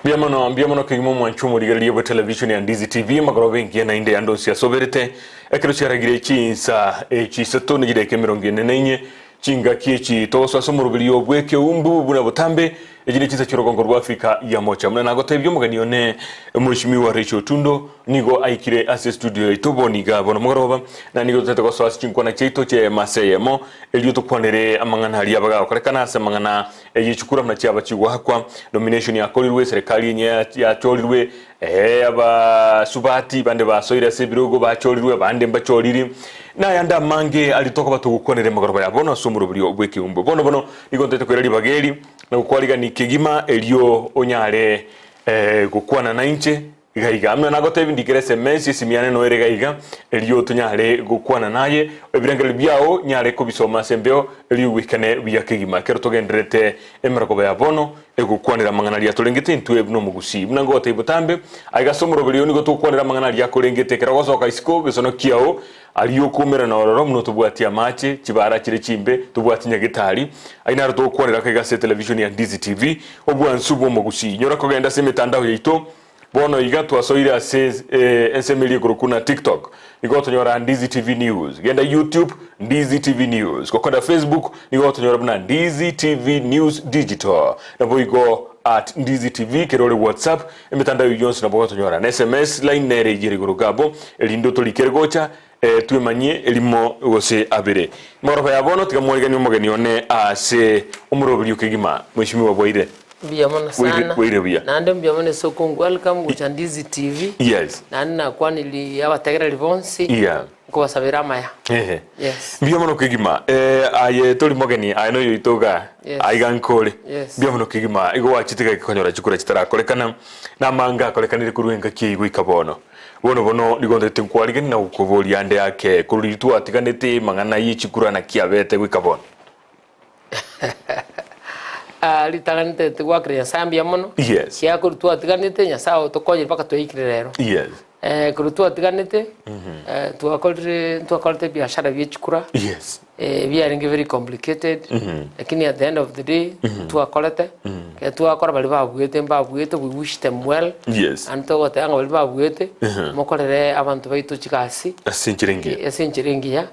Mbuya mono, mbuya mono kegima omwanchi omorigereria bwe television ya Ndizi TV, amagoroba engiya naende yande onsi asoberete, ekero chiaragire chinsa echi isato ne chidaeka emerongo ene na inye, chingaki echi togosoa ase omoroberio bw'ekeumbu buna botambe, echi ne chinsa chi'orogongo rwa Afrika ya Mocha. Buna nagotebia omogeni one Mweshimiwa Rachel Otundo nigo aikire ase estudio yaito bono iga bono mogoroba, na nigo totete gosoa ase chinkwana chiaito chi'eyemo ase eyemo, erio tokwanere amang'ana aria abagakorekana ase amang'ana Eye chikura buna chiaba chigoakwa, nomination yakorirwe, eserekari enye yachorirwe, ee abasubati bande basoire ase ebirogo bachorirwe, abande mbachoriri, na ayande amange aria tokoba togokwanera emegoroba ya bono ase omoroberio bw'ekeumbu. Bono bono nigo ntoete koira ribaga eri na gokwarigania kegima erio onyare gokwana nainche Iga iga, buna nagotebia ndikere SMS esimi yane noere iga iga, erio tonyare gokwana naye, ebirengererio biao nyare kobisoma ase embeo, erio oigwekane buya kegima. Ekero togendererete emerogoba ya bono, egokwanera amang'ana aria atorengete intwe buna omogusii. Buna ngogotebia botambe, aiga ase omoroberio oyo nigo togokwanera amang'ana aria akorengete ekero ogosoka isiko gesono kiao, aria okoumerana ororo buna otobwati amache, chibara chire chimbe, tobwati nyagetari. Ayio naro togokwanera akaiga ase etelevishoni ya Ndizi TV, obwansu bw'omogusii. Nyora kogenda ase emetandao yaito, Bono iga twasoire ase ensemo eria ekorokwa na TikTok, nigo otonyora Ndizi TV News. Genda YouTube, Ndizi TV News. Gokenda Facebook, nigo otonyora buna Ndizi TV News Digital. Naboigo at Ndizi TV kere ore WhatsApp, emetandao eyio yonsi nabo ogotonyora. Na SMS line nere eyio ere igoro gabo, erinde otorikere gocha, twemanyie erimo gose abere. Mogoroba ya bono tiga mwariganie omogeni one ase omoroberio kegima. Mweshimiwa bwaire. Mbuya mono sana. Bwaire buya. Naende mbuya mono ase okong welcome gocha Ndizi TV. Yes. Naende nakwaniri abategereri bonsi. Yeah. Nkobasabera amaya. Ehe. Yes. Mbuya mono kegima. Eh, aye tori mogeni, aye noyo oito igaa. Yes. Aiga nkore. Yes. Mbuya mono kegima. Igo gwachete gaki konyora chikura chitarakorekana, na amange akorekanire korwa engaki eyio goika bono. Bono bono nigo ntagete nkwariganie na gokoboria ande ake korwa riria twatiganete amang'ana ye chikura naki abete goika bono. Ah, ritang'ani ntagete goakera Nyasae mbuya mono, Yes. ekiagera korwa twatiganete Nyasae otokonyire mpaka twaikire rero. Yes. Eh, korwa twatiganete, eh, twakorire ntwakorete ebiashara bie chikura, Yes. eh, biarenge very complicated, lakini at the end of the day, ntwakorete, ekero twakora baria babuete mbabuete, we wish them well, Yes. naende togoteba ng'a baria babuete, mokorere abanto baito chigasi, Ase enchera engiya. ase enchera engiya,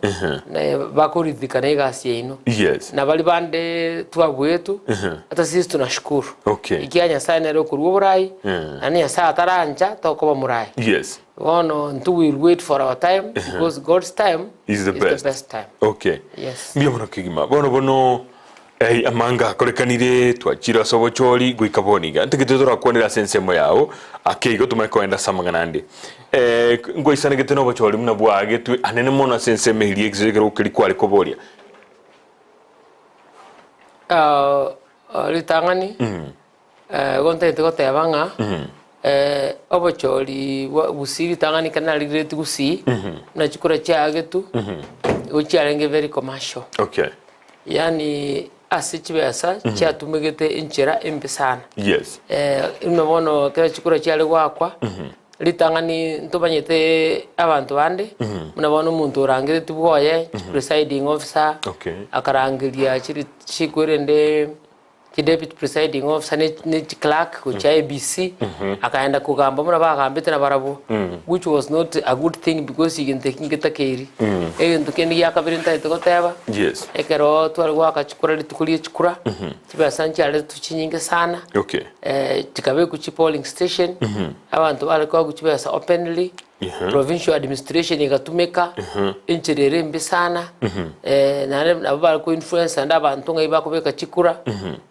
na bakoridhika na egasi yaino. Yes. Na baria bande twabuetwe, hata sisi tunashukuru. Okay. Ekiagera Nyasaye nere okorua oborai, naende Nyasaye atarancha tokoba morai. Yes. Bono intwe we will wait for our time because God's time Is the best. the best time. Okay. Yes. Mbuya mono kegima. Bono bono eh, amanga akorekanire twachire ase obochori goika bono iga. Ntagete torakwanere ase ensemo yao ake igo tomanye kogenda ase amang'ana ande. Eh, ngoisanegete na obochori buna bwagetwe anene mono ase ensemo eria ekero ekero keria kware koboria. Ah, ritang'ani Igo ntagete goteba ng'a obochori bwa gusii ritang'ani ekero narigereretie gusii, buna chikura chiagetwe, igo chiarenge very commercial. Okay. Yaani ase chibesa chiatumegete enchera embe sana. Yes. Buna bono ekero chikura chiare goakwa, ritang'ani ntomanyete abanto bande, buna bono omonto orangeretie bwoye, presiding officer, Okay. akarangeria chiri chikwerende Chideputy presiding officer ne ne chiclerk gochia IEBC akaenda kogamba buna bagambete nabarabwo which was not a good thing because egento eki ngetakeiri. Egento kende gia kabere ntagete goteba, Yes. ekero tware goaka chikura rituko rie chikura, chibesa nchiaretwe chinyinge sana, Okay. chikabekwa chipolling station, abanto bare koegwa chibesa openly, Provincial administration egatumeka enchera ere embe sana, naende nabo bare ko influence naende abanto ng'ai bakobeka chikura,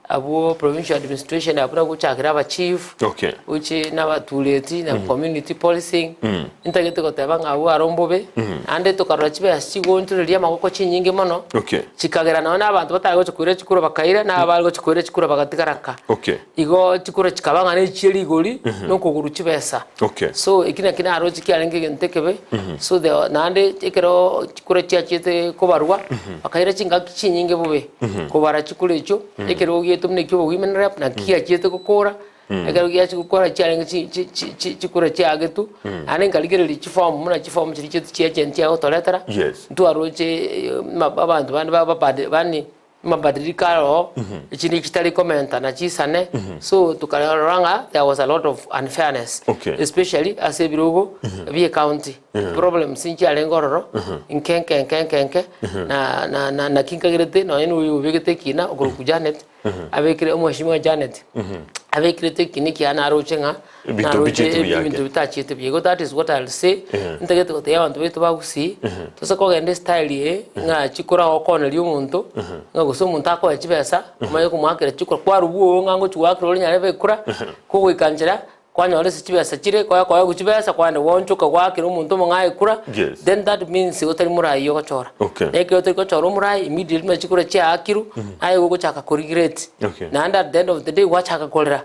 abwo provincial administration abwo nabwo gochakera aba chief, Okay. gochie na abatureti na community policing, ntagete goteba ng'a abwo aro mbobe, naende tokarora chibesa chigoonchoreria amagoko chinyinge mono, Okay. chikagera nonye na abanto batare gocha koira chikura bakaira, na abare gocha koira chikura bagatigara nka. Okay. Igo chikura chikaba ng'a nechie rigori na okogorwa chibesa. Okay. So eki naki naroche kiarenge egento ekebe, so the naende ekero chikura chiachiete kobarwa, bakaira chingaki chinyinge bobe, kobara chikura echio, ekerogo giaito buna ekio women rep naki giachiete gokora, ekero giachia gokora chiarenge chi chi chi chi chikura chiagetwe, naende nkarigereria chiform buna chiform chiria chiaito chia agent chiagotoretera, Yes. ntwaroche ma abanto bande ba babade yaani. Amabadiliko aroo, echi nigo chitari komentana chisane, so tokarora ng'a there was a lot of unfairness Okay. especially ase ebirogo bie county. Problems nchiarenge ororo, nke nke nke nke nke, na na na naki nkagerete nonye na oyo obegete ekina okorokwa Janet, abekire omweshimiwa Janet, abekirete ekina ekiagera naroche ng'a Ebinto naroche bichiete buya ake. ebinto bitachiete buya. Igo that is what I'll say, ntagete gotebia abanto baito ba Gusii, tose kogenda estyle eye ng'a chikura gokoneria omonto, ng'a gose omonto akoe chibesa, omanye komoakera chikura, kwarubua oo ng'a ngochi goakera ore nyarebe ekura, kogoika nchera, kwanyora ase chibesa chire, konya koegwa chibesa kwaenda gwaonchoka gwaakera omonto omong'ao ekura, Yes. then that means otari morai ogochora. Okay. Na ekero otari gochora omorai, immediately buna chikura chiaakirwe, aye igo ogochaka koregret. Okay. Naende at the end of the day gwachaka korera.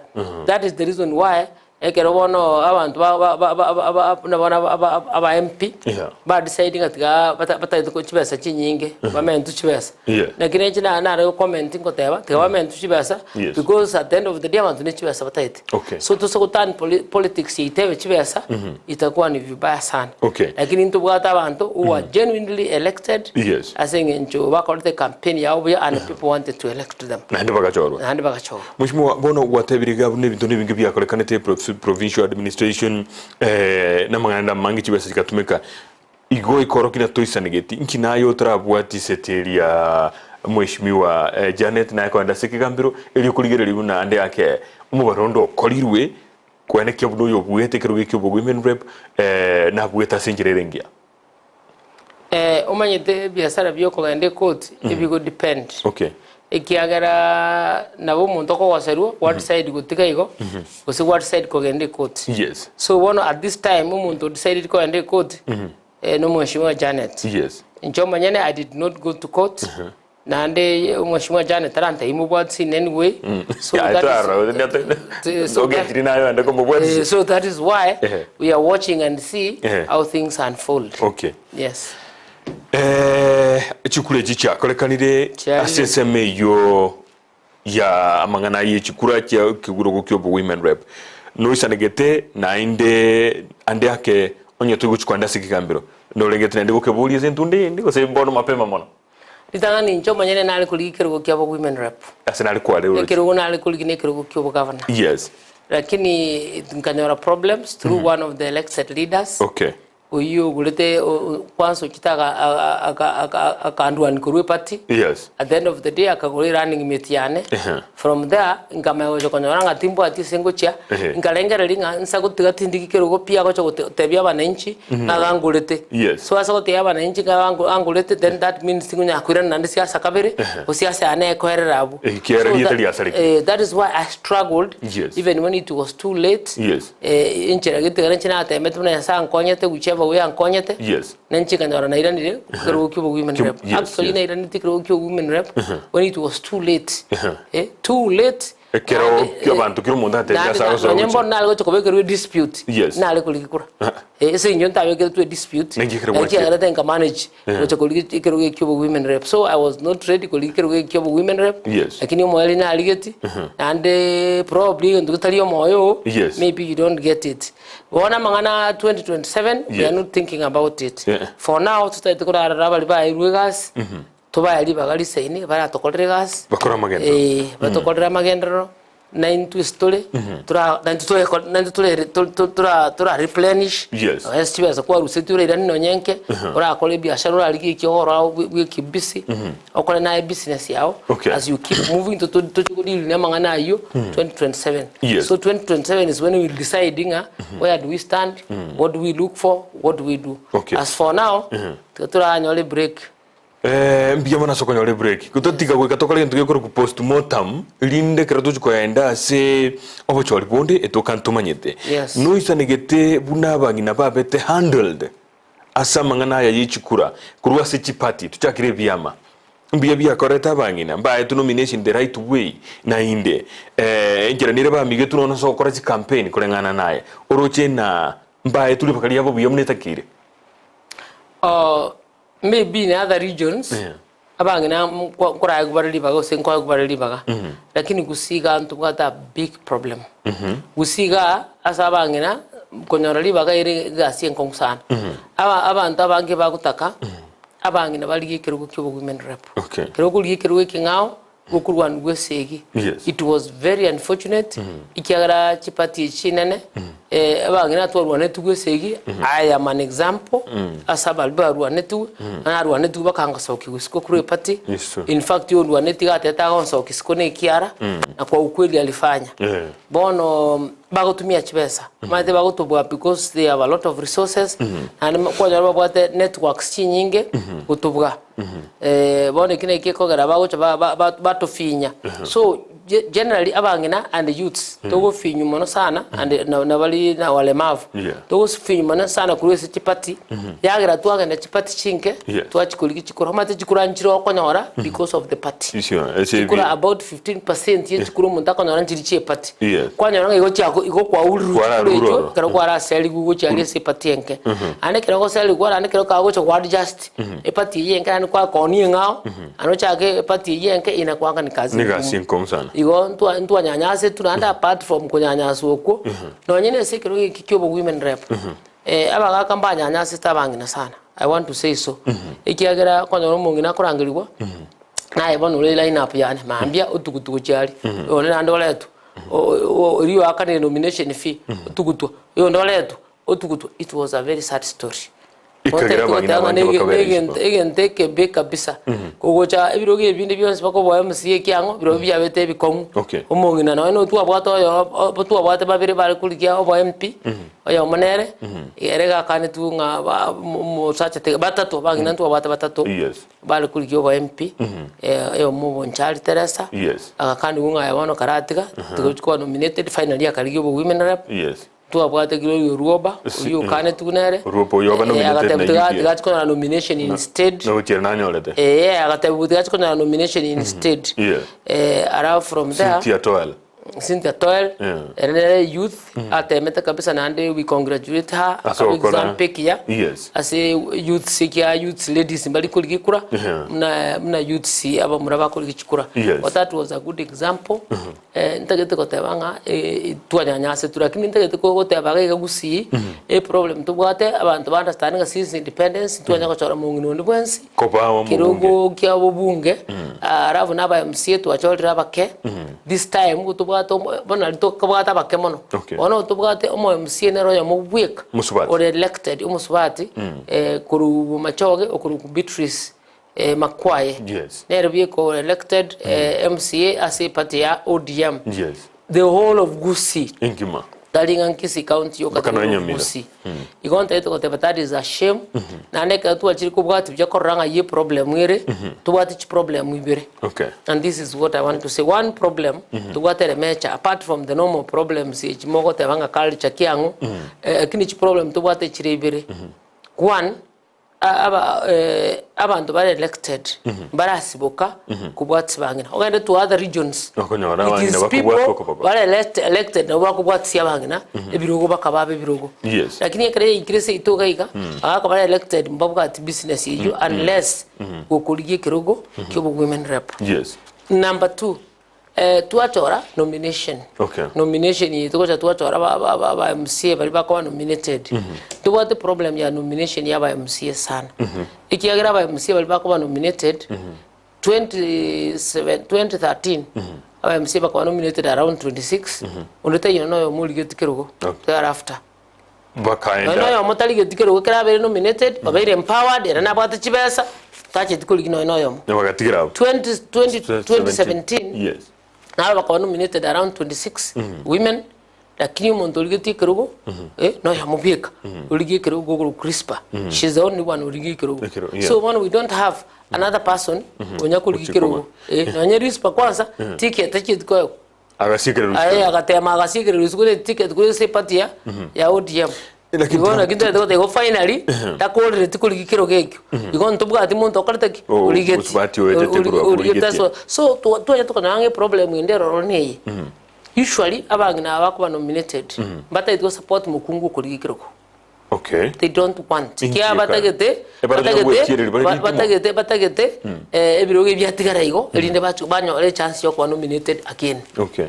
That is the reason why ekero bono abanto ba ba ba ba ba buna bono aba aba aba MP Yeah. ba decide ng'a tiga bata batagete ko chibesa chinyinge bamentwe chibesa. Yeah. Lakini inche na nare go comment ngoteba tiga bamentwe chibesa Yes. because at the end of the day abanto ne chibesa batagete. Okay. So tose go turn poli politics yaito ebe chibesa itakuwa ni vibaya sana. Okay. Lakini ntobwate abanto who are genuinely elected Yes. ase eng'encho bakorete campaign yabo buya and people wanted to elect them. Naende bagachorwa. Naende bagachorwa. Mweshimiwa, bono gwatebirie iga buna ebinto nebinge biakorekanete provincial administration eh, namang'ana ande amange chibesa chigatumeka igo ekorokia natoisanegeti nki naye otarabwati eseti eria mweshimiwa eh, Janet naye kogenda ase ekegambero erio okorigereria buna ande ake omobaro onde okorirwe koenekia buna oyo obuete ekerogo ekio obo women rep eh, nabuete ase enchera ere engiya. Eh, omanyete ebiasara bia okogenda ekoti ebigo depend Okay. ekiagera nabo omonto okogoserwa gwa decide gotiga igo gose gwa decide kogenda ekoti Yes. so bono at this time omonto o decided kogenda ekoti eh, na omweshimiwa Janet Yes. inche omonyene I did not go to court Naende omweshimiwa Janet tarantebia mobwatisi in any way so Yeah, that is, twara, eh, so that, ogechiri naye oende komobwatisia. eh, so that is why Ehe. we are watching and see Ehe. how things unfold. Okay. Yes. Eh, chikura echi chiakorekanire Chiarire. ase ensemo eyio ya amang'ana aye chikura chia ekegurogo kia obo women rep noisanegete naende ande ake onye togochi koenda ase ekegambero norengete naende gokeboria ase entunde eyende gose bono mapema mono. Ritang'ani inche omonyene nare korigia ekerogo kia bo women rep. Ase nare kware oroche. Ekerogo nare korigia na ekerogo kia obogavana. Yes. Lakini nkanyora problems through one of the elected leaders. Okay. Oyio ogorete kwanza ochete akandwani korwa eparty. Yes. At the end of the day akagora erunning mate yane. Ehe. From there nkamanya gocha konyora ng'a timbwati ase ngochia, Ehe. nkarengereria ng'a nsa gotiga tindigi kerogo pi agocha gotebia abananchi ng'a gangorete. Yes. So ase gotebia abananchi ng'a angorete then that means tingonyara koirana naende siasa kabere, gose siasa yane ekoerera abwo. Ekiagera So rieta that- riasareke. eh, that is why I struggled Yes. even when it was too late. Yes. Eh, enchera gete ekero inche natemete buna Nyasae ankonyete whichever way ankonyete, Yes. na inche nkanyora nairanire ekerogo kia obo-women Ki- rep. yes, Actually yes. nairanete ekerogo kia obo-women rep when it was too late. Eh, too late. Ekero Naende, kia abanto kera omonto atebire naende ase agosoa nonye gochia. mbono nare gocha kobekerwa edispute, Yes. nare korigia kura. Eh, ase eng'encho ntabekeretwe edispute, Ninki ekero naki gwachire? ekiagerete nka manage gocha korigia ekerogo ekio obo-women rep. So I was not ready korigia ekerogo ekio obo-women rep, Yes. lakini omoerio narigeti, naende probably egento getari omoyo oo, Yes. maybe you don't get it. Bono amang'ana a 2027, we Yes. are not thinking about it. Yeah. For now, totagete korarora abaria baeirwe egasi, tobae ribaga risaine, baratokorere egasi, Bakore amagenderero. eh, batokorere amagenderero, na intwe ase tore, tora naintwe toreko naintwe torere to- to- tora tora replenish, Yes. nonye ase chibesa kwarusetie orairanie nonye nke, orakore ebiashara orarigie ekiogoro bwe bwekibisi, okore naye ebusiness yago, Okay. as you keep moving to- to- tochi kodeal na amang'ana aywo 2027. Yes. So 2027 is when we will decide ng'a where do we stand, what do we look for, what do we do. Okay. As for now, tiga toranyore break. Eh, mbuya mono ase okonyora ebreak. Totiga goika tokore egento gekorokwa postmortem, rinde ekero tochi koenda ase obochori bonde etoka ntomanyete. Yes. Noisanegete buna abang'ina babete handled ase amang'ana aya ye chikura korwa ase chiparty, tochakire ebiama. Mbuya biakorete abang'ina, mbaetwe nomination the right way naende eh, enchera nere bamigetwe nonya ase ogokora chicampaign koreng'ana naye. Oroche na mbaetwe ribaga riabo buya buna etakeire. Oh, Maybe in other regions Yeah. abang'ina nkoraegwa bare ribaga gose nkoegwa bare ribaga lakini gusii iga ntobwate a big problem. Gusii igaa ase abang'ina konyora ribaga ere egasi enkong'u sana. Aba abanto abange bagotaka. Abang'ina barigie ekerogo kia obo-women rep. Okay. Ekero okorigia ekerogo ekeng'ao, gokorwanigwa esegi. Yes. It was very unfortunate, ekiagera chiparty echi chinene, eh, abang'ina twarwanetigwe esegi, I am an example, ase abaria barwanetigwe, narwanetigwe bakangosokia isiko korwa eparty. Yes, true. In fact, orwaneti iga atete agonsokia isiko na ekiara, na kwa ukweli alifanya. Yeah. Bono bagotumia chibesa, omanyete bagotobua because they have a lot of resources, naende kwanyora babwate networks chinyinge gotobua. Bono eki naki gekogera bagocha ba- ba- ba- batofinya. So ge- generally abang'ina and youths togofinywa mono sana and na- nabari na walemavu, Yeah. togofinywa mono sana korwa ase chipati, yagera twagenda chipati chinke, Yeah. twachikorigia chikura, omanyete chikura nchire okonyora because of the party. Sure, ase Chikura ebi- about 15% ye chikura omonto akonyora nchiri chi'eparty. Yes. Kwanyora ng'a igo chiako igo kwaurirwe chikura Kwararure echio oro. ekero kwaraserigwe gochia ase eparty enke. Naende ekero ogoserigwa naende ekero kagocha goadjust eparty eyio enke naende kwakonia eng'ao, naende ochake eparty eyio enke inakuanga ni kazi Ni ngumu. gasi enkong'u sana. Igo ntwa ntwanyanyasetwe naende apart from konyanyaswa okwo, nonye na ase ekero eki kia obo women rep, abagaka mbanyanyasete abang'ina sana, I want to say so. Ekiagera okonyora omong'ina akorangerigwa, Naye bono ore line up yane mambia otugutwa gochia aria, oyonde naende oretwe, oria oakanire nomination fee otugutwa, oyonde oretwe otugutwa, it was a very sad story. Ekagera abang'ina Goteba ng'a abange nege- bakabera negento isiko. egento ekebe kabisa, kogocha ebirogo ebinde bionsi bakoboa MCA ekiang'o, birobio biabete ebikong'u. Okay. Omong'ina nonye na otwabwate oyo o- twabwate babere bare korigia obo MP, Oyomo nere, ere gakanetwe ng'a ba- mo- mosacha tiga batato, abang'ina ntwabwate batato, Yes. bare korigia obo MP, oyomo Bonchari Teresa, Yes. agakanigwa ng'a aye bono karatiga, tiga ochia koba nominated, finally akarigia obo women rep, Yes. ntwabwate Gloria Orwoba, Si- oyio okanetigwe nere, Orwoba oyio oba nominated agateba na tiga UDA. tiga achia konyora nomination instead, Nogochiera nanyorete. eh, agateba tiga achia konyora nomination instead, Yeah. alafu from there, Cynthia Toel. Cynthia Toel, Yeah. ere nere youth atemete kabisa naende we congratulate her Ase akaba gokora. example ekiya Yes. ase youths ekia youths ladies mbari korigia ekura Yeah. muna muna youths abamura bakorigia chikura Yes. but that was a good example eh, ntagete goteba ng'a eh, twanyanyasetwe lakini ntagete ko- goteba iga iga gusii eproblem tobwate abanto ba understand ng'a since independence ntwanya gochora mong'ina onde bwensi Koba omobunge. Kerogo kia obobunge, alafu na aba MCA twachorire abake, this time nigo tobwate omo bono nari tokabwate abake mono. Okay. Bono tobwate omo MCA nere oyomo bweka Omosubati. ore elected omosubati korwa Bomachoge okorokwa Beatrice Makwaye. Yes. Nere bweka ore elected MCA ase eparty ya ODM. Yes. The whole of Gusii. Engima. Tari ng'a Kisii County yoka Mpaka tari nonya ng'a Nyamira. Gusii. Igo ntagete goteba that is a shame, naende ekero twachire kobwatia buya korora ng'a eyio eproblem ere, tobwate chiproblem ibere. Okay. And this is what I want to say. One problem tobwate ere major apart from the normal problems echi mogoteba ng'a culture kiang'o, lakini chiproblem tobwate chire ibere. One, aba abanto bare elected mbarasiboka kobwatia bang'ina. Ogende to other regions, Okonyora it abang'ina is bakobwatwa people okoboko. bare elect elected nabo bakobwatia abang'ina ebirogo bakababa ebirogo. Yes. Lakini ekero yaikire seito iga iga, abagaka bare elected mbabwati business eyio unless gokorigia ekerogo kia obo women rep. Yes. Number two, Twachora nomination. Okay. Nomination eye togocha twachora ba ba ba ba MCA baria bakoba nominated. Tobwate problem ya nomination ya aba MCA sana. Ekiagera aba MCA baria bakoba nominated, 27 2013 aba MCA bakaba nominated around 26, onde taiyo noyomo origetie kerogo Okay. thereafter. Nonya Bakaenda oyomo tarigeti kerogo ekero abeire nominated, obeire empowered, ere nabwate chibesa, tacheti korigia nonya oyomo. bagatigera abwo. 20, 20, 2017 Yes. naro bakaba nominated around 26 women lakini omonto origetie ekerogo eh, noyomo bweka origie ekerogo okorokwa Crispa she's the only one origie ekerogo Ekerogo, yeah. so bono we don't have another person onya korigia Gochia ekerogo eh, nonye Rispa kwanza ticket tacheti koegwa Agasiekera Aye risuko. agatema agasiekera risuko ne ticket kore ase eparty ya ya ODM. Lakini Igo naki ntagete goteba igo finally takorereti korigia kerogo ekio. Igo ntobwati monto okorete ki? Oh, Origeti. osubati oetete korwa Origete origeti. ase so twa twacha tokonyora ng'a eproblem ende eroro neye. Usually abang'ina aba bakoba nominated, mbatagete gosupport mokungu okorigia kerogo. Okay. They don't want. Inki Ekiagera eka? batagete, Ebarabwo batagete, gwetiereri bare ba- ritimo. batagete, batagete eh, ebirogo ebi biatigara igo, erinde bachi banyore echance ya okoba nominated again. Okay.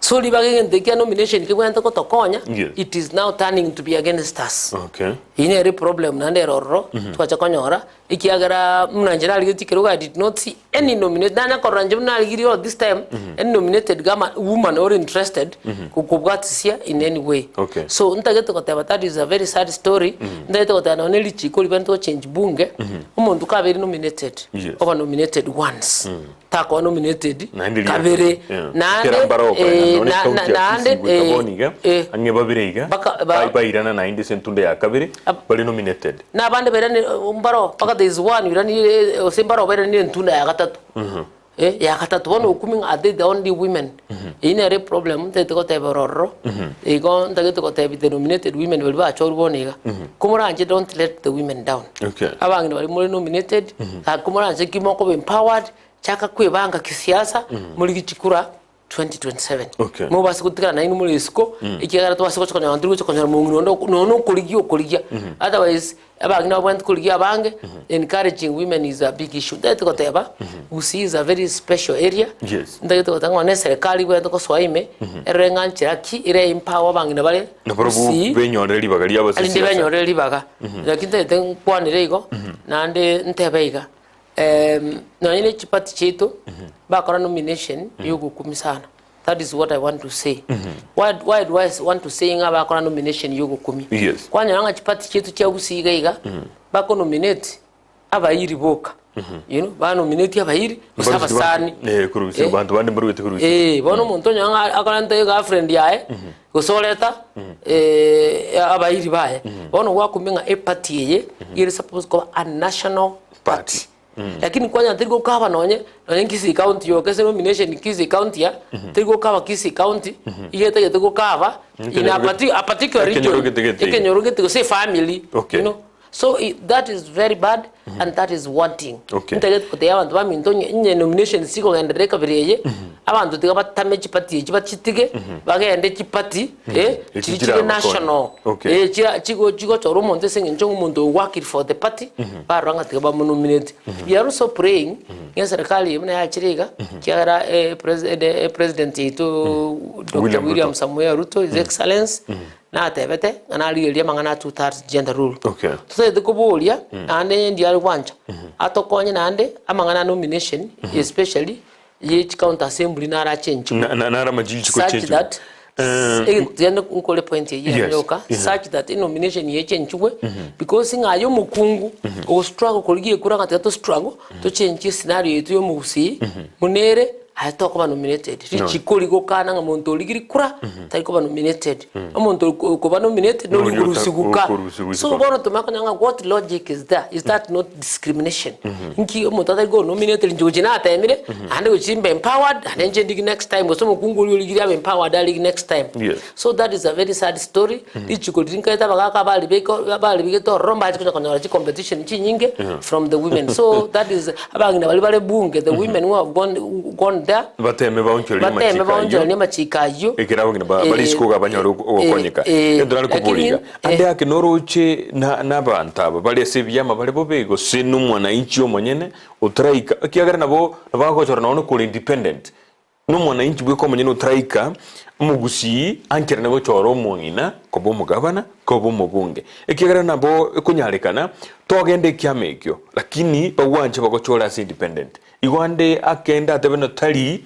So ribaga egento ekia nomination kebwenerete gotokonya, Yes. it is now turning to be against us. Okay. Eyio nere eproblem naende ere ororo, twacha konyora, ekiagera buna inche narigetie ekerogo I did not see any nominated, nanya korora inche buna narigirie all this time, any nominated gama woman ore interested kobwatisia in any way. Okay. So ntagete goteba that is a very sad story, ntagete goteba nonye ne richiko ribe ntochange bunge, omonto kabeire nominated, Yes. oba nominated once. Takoba nominated Naende riria kabere yeah. naende Kera mbaro eh, okoreng'ana nonye na- county na- ya naende Kisii goika eh, bono iga eh, ang'e babere iga Baka- ba- bai- bairana naende ase entunda ya kabere Ab- bari nominated na abande bairanire mbaro mpaka there is one oiranire gose mbaro bairanire entunda ya gatato eh, ya gatato bono okumi ng'a are they the only women eyio nere eproblem ntagete goteba ore ororo igo ntagete gotebia the nominated women baria bachorwa bono iga komoranche don't let the women down Okay. abang'ina baria more nominated gaki moranche ki mokoba empowered Chaka kwebanga kisiasa morigie chikura 2027. Okay. Mobase gotigana nainwe more isiko, ekiagera tobase gocha konyora tori gocha konyora mong'ina onde oko- nonya okorigia okorigia. Otherwise, abang'ina babwenerete korigia abange, encouraging women is a big issue. Ntagete goteba, Gusii is a very special area, Yes. ntagete goteba ng'a nonya eserekari ebwenerete gosoa ime, erore ng'a nchera ki ere empower abang'ina bare Nabarobwo Gusii, benyorere ribaga riabo ase erinde siasa. benyorere ribaga. Lakini ntagete nkwanere igo, naende ntebe iga. Nonye ne chipati chiaito bakora nomination ya ogokumia sana that is what I want to say. Why, why do I want to say ng'a bakora nomination ya ogokumia? Yes. Kwanyora ng'a chipati chiaito chia Gusii iga iga bakonominate abairi boka you know, banominate abairi gose abasani. Eh, korusia Eh. banto bande mbaruete korusia. Eh, bono omonto onyora ng'a akorenta egirlfriend yaye gose oreta abairi baye. Bono gwakumia ng'a eparty eye ere suppose koba a national party. Lakini kwanyora teri gokaba nonye nonye Kisii county yoka ase nomination Kisii county ya, teri gokaba Kisii county, iga etagete gokaba in a parti a particular region, Ekenyoro gete gete. ekenyoro gete gose efamily, Okay. you know. So i that is very bad and that is wanting. Okay. Ntagete gotebia abanto baminto onye onye nominations chigogenderera ekabira eye, abanto tiga batame chiparty echi bachitige, bagende chiparty eh, Echi chiri chire chire abakoni. national. Okay. Eh, chira chigo chigochora omonto ase eng'encho ng'a omonto oyo worked for the party, barora ng'a tiga bamonominate. We are also praying, ng'a eserekari eye buna yachire iga, ekiagera presi president yaito Doctor William Ruto. William Samoei Ruto, His Excellence, Natebete ng'a narigereria amang'ana a two thirds gender rule. Okay. Totagete koboria naende ndiare gwancha atokonye naende amang'ana a nomination especially ye chicounty assembly naro achenchiwe. Na- na- naro amachiko Such chenchiwe. that Eh, tiga nkore point eyio Yes, yoka yeah. such that enomination eye echenchiwe because ng'a aye omokungu ogostruggle korigia ekura ng'a tiga tostruggle tochenchie scenario yaito ya omogusii buna ere Aye tokoba nominated. Richiko rigokana ng'a monto origiri kura tari koba nominated. Omonto okoba nominated nori Nori ota- okorusigwa. okorusigwa So isiko. bono tomanye konya ng'a what logic is there? Is that not discrimination? Nki omonto atari ko nominated inche gochia natemire, naende gochia mbe empowered, naende inche ndige next time gose omokungu oria origire abe empowered arige next time. Yes. So that is a very sad story. Richiko riria nkaete abagaka abaribeka abaribegete ororo mbache konya konyora chicompetition chinyinge from the women. So that is abang'ina baria bare bunge, the women who have gone, gone there, Bateme baonchorerie bateme amachiko ayio. baonchorerie amachiko ayio. Ekero abang'ina ba- bare isiko iga banyore ogokonyeka. Egento nare koboria iga, ande ake noroche na nabanto aba bare ase ebiama bare bobe gose na omwananchi omonyene otaraika ekiagera nabo nabo agochora nonye kore independent. Nomwananchi bweka omonyene otaraika omogusii ancherane gochora omong'ina koba omogabana koba omobunge, ekiagera nabo ekonyarekana togende ekiama ekio lakini bagwanche bagochore ase independent. Igo ande akende atebe ng'a tari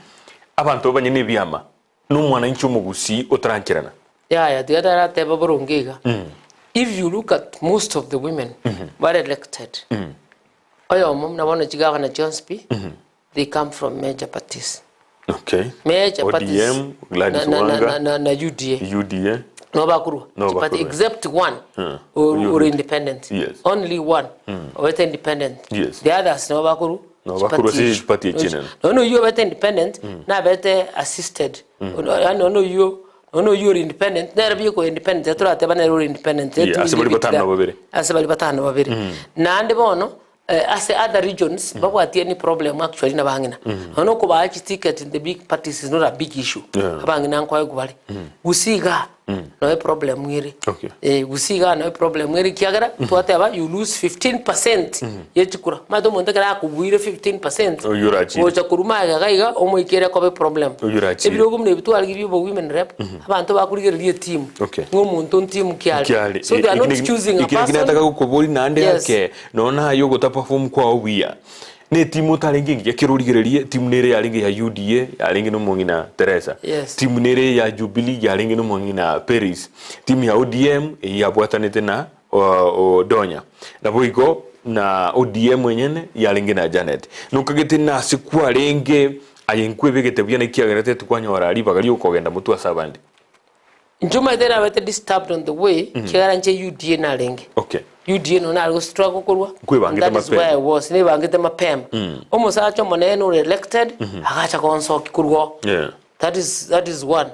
abanto babanyene ebiama, nomwananchi omogusii otarancherana. Yaya tiga tarateba boronge iga, if you look at most of the women bare elected, oyomo buna bono chigavana chionsi pi, They come from major parties. Okay. Major parties. ODM, Gladys na, na, Wanga. na, na, na UDA. UDA. No bakurwa. No Party bakurwa. except one Huh. or, Uyu or Ruto. independent. Yes. Only one. Obete independent. Yes. The others no bakuru. No bakurwa si party echinene. No no you obete independent na bete assisted. No no you no you uri independent. Nere biko independent. Turateba nere uri independent. Yeah, ase bari batano na babere. Ase bari batano babere. Naende bono Ase other regions mbabwati any problem actually na bang'ina. Nonya okobaa chiticket in the big parties is not a big issue. Yeah. Abang'ina nkoegwa bare. Gusii igaa, Noe eproblem ere. Okay. Eh, gusii igaa noe eproblem ere ekiagera twateba you lose 15% ye chikura. Omanyete omonto ekero akobuire 15% Oyio orachire. gocha korwa magega iga iga omoikere ekoba eproblem. Oyio orachire. Ebirogo buna ebi twarigia bia obowomen rep, abanto bakorigereria etimu. Okay. Ng'a omonto ntimu ki are. Kiare. So they are not choosing a Ekio person. nataka gokoboria naende Yes. ake, nonya naye ogotaperform kwao buya, Na etimu otarenge engiya kera origererie, etimu nere yarenge ya UDA yarenge na omong'ina Teresa. Yes. Timu nere ya Jubilee yarenge na omong'ina Peris. Timu ya ODM eyio yabwatanete na Odonya. Naboigo na ODM enyene yarenge na Janet. Nokagete nase kwarenge aye nkwebegete buya naki kiagerete tikwanyora ribaga riokogenda motwe ase abande. Inche omanyete nabete disturbed on the way ekiagera inche UDA narenge. Okay. UDA nonya nare gostruggle korwa and Nkwebangete that is mapema. where I was nebangete mapema. Omosacha omonene ore elected agacha gonsokia korwa oo. Yeah. That is that is one.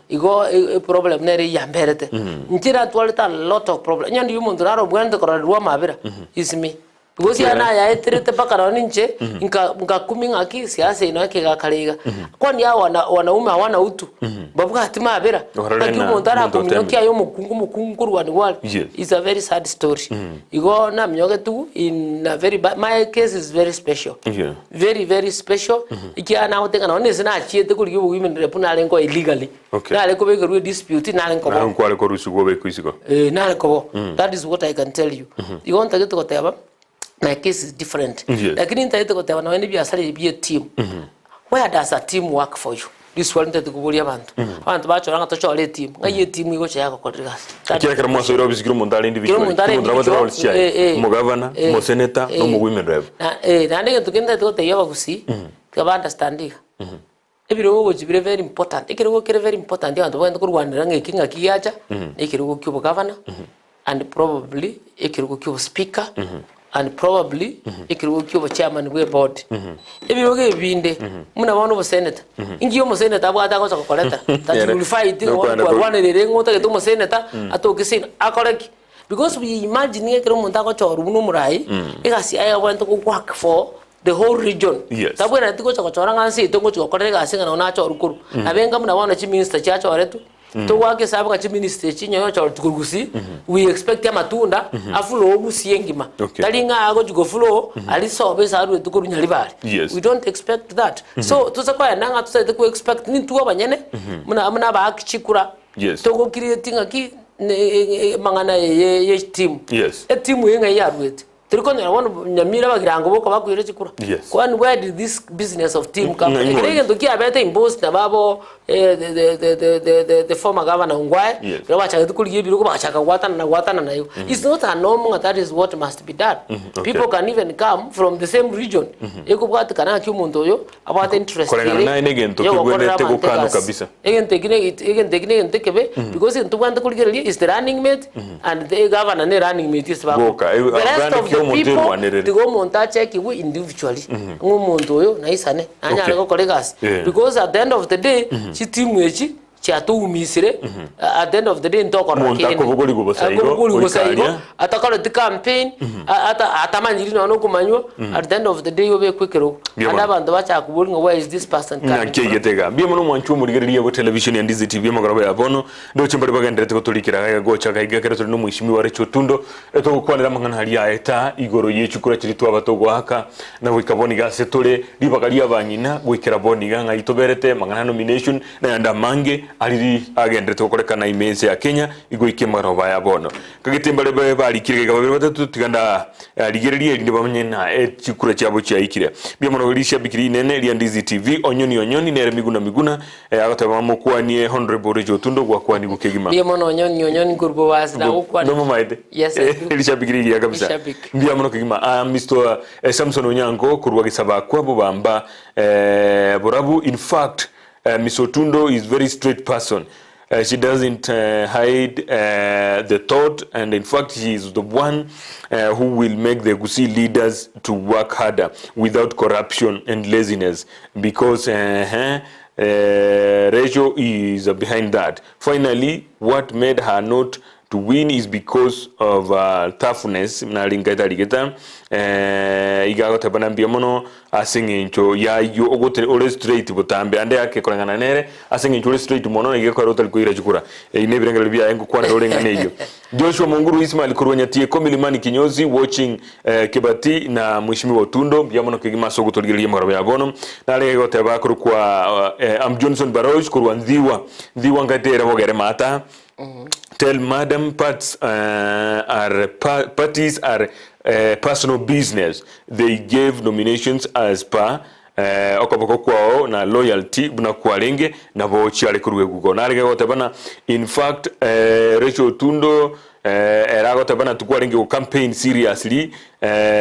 Igo e- eproblem nere eyamberete. Inche natwarete a lot of problem. Onye ndiria omonto naro obwenerete kororerwa amabera is me. Because Ekiagera- yana yaeterete mpaka nonye ninche nka nkakumia ng'aki siasa eye nonya kegakare iga. Kwani hawa wana wanaume hawana utu? Mbabwati mabera? Orore Naki ng'a omonto omonto arakominyokia otemire. aye omokungu omokungu korwani gware. Yes. It's a very sad story. Igo naminyogetiwu in a very bad, my case is very special. Yeah. Very very special, ekiagera nagoteba ng'a nonye nese nachiete korigia obowomen rep nare nkoa illegally. Okay. Nare kobekerwa edispute nare nkoboa. Naye nkware korusigwa obekwe isiko. Eh, nare kobo. That is what I can tell you. Igo ntagete goteba, my case is different. Yes. Lakini ntagete goteba nonye na ebiasara ebi bia etimu. Where does a team work for you? Riswali ntagete koboria abanto. Abanto bachora ng'a tochore etimu. Ng'ai etimu egocha yagokorera egasi? That Ekero ekero mwasoire ofisi kera omonto are Kera individually. omonto are Kera omonto nabwate individual, roles chiaye. eh, eh. Omogavana, Eh, omoseneta, eh. na omowomen rep. Na eh, naende egento kende ntagete gotebia abagusii, tiga ba understand iga. Ebirogo gochi bire very important, ekerogo kere very important abanto bagende korwanera ng'a eki ng'aki giacha, na ekerogo kia obogavana, and probably ekerogo kia obospeaker, and probably ekerogo kia obochairman bwa eboard. Ebirogo ebi binde, buna bono obosenator, inki omosenator abwate agocha gokoreta? That you will fight ng'a bono kwarwanerire ng'a otagete omosenator, atoke seino, akore ki? Because we imagine ng'a ekero omonto agochorwa buna omorai, egasi yaye abwenerete go work for the whole region. Yes. Tabwenereti gocha gochora ng'a nse yaito ngochi gokorera egasi ng'a nabo nachorwa korwa. Nabo enga buna bono chiminister chiachoretwe, togoaka esabu ng'a chiminister echi onye ochoretwe korwa gusii, we expect amatunda aflow gusii engima. Okay. Tari ng'a agochi goflow aria sobo ase arwetwe korwa Nyaribari. Yes. We don't expect that. So tose koenda ng'a tosaete ko expect nintwe abanyene, buna buna abaaki chikura, Yes. Togo create ng'aki amang'ana eye ye etimu. Yes. Etimu eye ng'ai yaruete? Tori konyora bono Nyamira abagirango boka bakoira chikura. Yes. Kwani where did this business of team come from? Ng'ai Ekero mono. egento kiabete imposed na babo eh, the, the, the, the, the, the, the former governor Ongwae, Yes. ekero bachagete korigia ebirogo bagachaka gwatanana gwatanana igo. It's not a norm ng'a that is what must be done. okay. People can even come from the same region. Ekobwatekana ng'aki omonto oyo abwate interest Koreng'ana ere naye negento yogokorera kegwenerete abanto gokanwa egasi. kabisa. Egento eki ne egento eki negento ekebe because egento tobwenerete korigereria is the running mate and the governor ne running mate ase bakoba. Boka, eh, The rest abande of kera the omonto people erwanerere. tiga omonto achekigwe individually ng'a omonto oyo naisane nanyare Okay. gokora egasi Yeah. because at the end of the day chitimu echi chiatoumisire at the end of the day ntokorora Omonto kende. akobogorigwa bosa igo, Akobogorigwa bosa goika igo, aria. atakoreti campaign, ata atamanyiri nonya na okomanywa, at the end of the day obekwe ekerogo. Mbuya Naende mono. abanto bachaka koboria ng'a where is this person coming Ng'aki from? aigete iga. Mbuya mono mwanchwa omorigereria bwa television ya Ndizi TV amagoroba ya bono. Ndoche mbare bagenderete gotorikera iga gocha iga iga ekero tore na omweshimiwa Rachel Otundo etogokwanera amang'ana aria aeta igoro ye chikura chiria twaba togoaka na goika bono iga ase tore ribaga ria abang'ina goikera bono iga ng'ai toberete amang'ana ya nomination nayande amange ariri agenderete gokorekana ime ense ya Kenya igoika amagoroba aya bono. Kagete mbare babe barikire gaiga babere batato tiga ndarigererie erinde bamanye ng'a echikura chiabo chiaikire. Mbuya mono rishabiki rinene ria Ndizi TV, Onyoni Onyoni nere Miguna Miguna eh, agoteba bamokwanie Honorable Rachel Otundo gwakwanigwe kegima. Mbuya mono Onyoni Onyoni nkorwa bobasi nagokwanire. Nomomaete? Yes, I do. Rishabiki rigiya kabisa. Rishabiki. Mbuya mono kegima. Ah, Mr. eh, Samson Onyango korwa Gisabakwa Bobamba eh, Borabu in fact eh, Miss Otundo is very straight person. She doesn't hide the thought and in fact she is the one who will make the Gusii leaders to work harder without corruption and laziness because Rachel is behind that. Finally, what made her not To win is because of toughness nari nkaete arigete iga agoteba na mbuya mono ase eng'encho yayio ogote ore straight botambe ande ake koreng'ana nere ase eng'encho ore straight mono na iga ekero otari koira chikura eyi ne ebirengererio biaye ngokwanera ore eng'ana eyio Joshua Munguru Ismail korwa Nyatieko Milimani Kinyozi watching Kibati na Mheshimiwa Otundo mbuya mono kegima ase ogotorigereria emegoroba ya bono nare goteba korokwa am Johnson Baroch korwa Nthiwa Nthiwa nkaete ere bogere maata Tell madam parts are parties are personal business they gave nominations as per okoboko kwao na loyalty buna kwarenge nabo chiare korwa egugo. Narenge goteba na in fact Rachel Otundo ere agoteba na tikwarenge go campaign seriously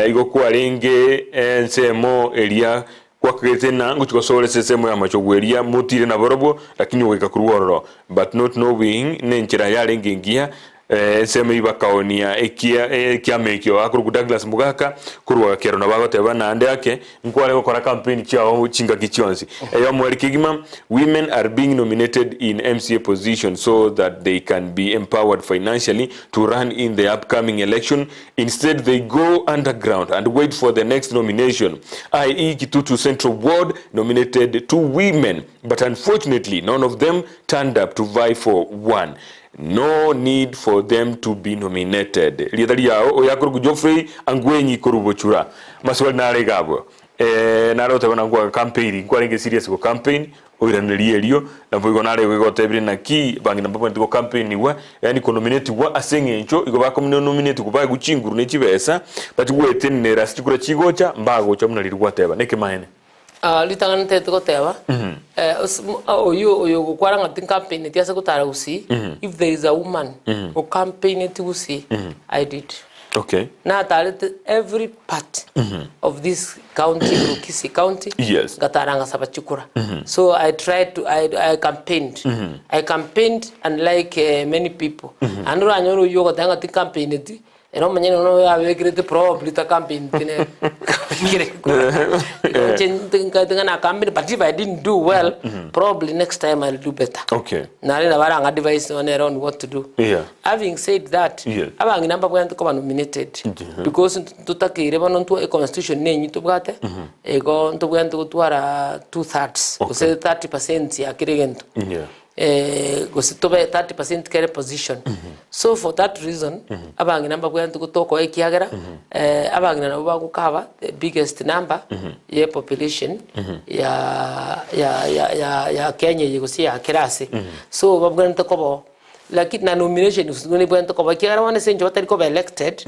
igo kwarenge ensemo eria Gwakagete na ngochia gosoa ase ensemo y'amachogu eria motire nabarobwo, lakini ogoika korwa ororo, but not knowing nenchera yarenge engiya, ensemo eyio bakaonia ekia ekiama ekio. Akorokwa Douglas Mogaka korwa Gakero nabo agoteba naende ake nkware gokora campaign chiao chingaki chionsi. Eyomo ere kegima, women are being nominated in MCA position so that they can be empowered financially to run in the upcoming election Instead they go underground and wait for the next nomination, ie Kitutu Central Ward nominated two women but unfortunately none of them turned up to vie for one. No need for them to be nominated. Rieta riao oyakorokwa Geoffrey Angwenyi korwa Bochura. Maswali nare iga abwo. Eh, nare goteba na nkwa campaign, nkwarenge serious go campaign Oiranerie erio, naboigo nare igo gotebire naki bang'ina mbabwenerete gokampenigwa, yaani konominatigwa, ase eng'encho igo bakonominatigwa baegwe chinguru ne chibesa, bachie gwetenenera ase chikura chigocha, mbagocha buna riria gwateba. Nekemaene. Ah, ritang'ani ntagete goteba, eh, ase mo- ah, oyio oyo ogokwana ng'a tinkampeneti ase gotara gusii, if there is a woman okampeneti gusii, I did. Okay. Natarete every part of this county, Kisii county, Yes. ngatara ngasaba chikura. So I tried to, I, I campaigned. I campaigned unlike many people. Naende oranyore oyio ogoteba ng'a tincampaigneti, ere omonyene noyo abekerete probably tacampaigneti nere. Kabekire kura. Inche nkaete ng'a na campaign but if I didn't do well, probably next time I'll do better. Okay. Nare nabo arang'a advise nonye nere on what to do. Yeah. Having said that, Yes. abang'ina mbabwenerete koba nominated because ntotakeire bono ntwo econstitution nenyu tobwate igo ntobwenerete gotwara two thirds gose 30 percent ya kera egento gose tobe 30 percent kere position. So for that reason abang'ina mbabwenerete gotokoa ekiagera abang'ina nabo bagokaba the biggest number ye population ya ya ya ya ya Kenya eye gose ya kera ase. So babwenerete koba oo. Lakini na nomination nebwenerete koba ekiagera bono ase eng'encho batari koba elected,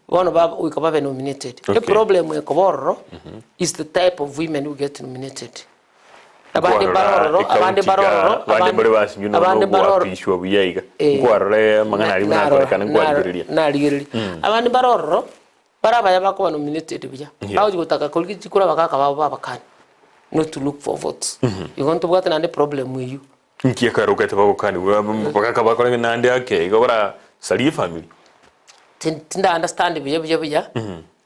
bono ba goika babe nominated. Okay. Eproblem ekoba ororo, is the type of women who get nominated. Abande mbare Nkwarora ororo, abande ecounty mbare iga, ororo, abande abande mbare basinywe nonya abande mbare ororo. ogoapishwa buya iga. Eh. Nkwarora amang'ana aria buna Narora, akorekana nkwarigereria. narigereria. Abande mbare ororo, bare abaya bakoba nominated buya, Yeah. bagochi gotaka korigia chikura abagaka babo babakane, not to look for votes. Igo ntobwate naende problem eywo. Inki ekero okete bagokanigwa bagaka bakore ng'a naende ake igo barasarie efamiri? Tin- Tinda understand buya buya buya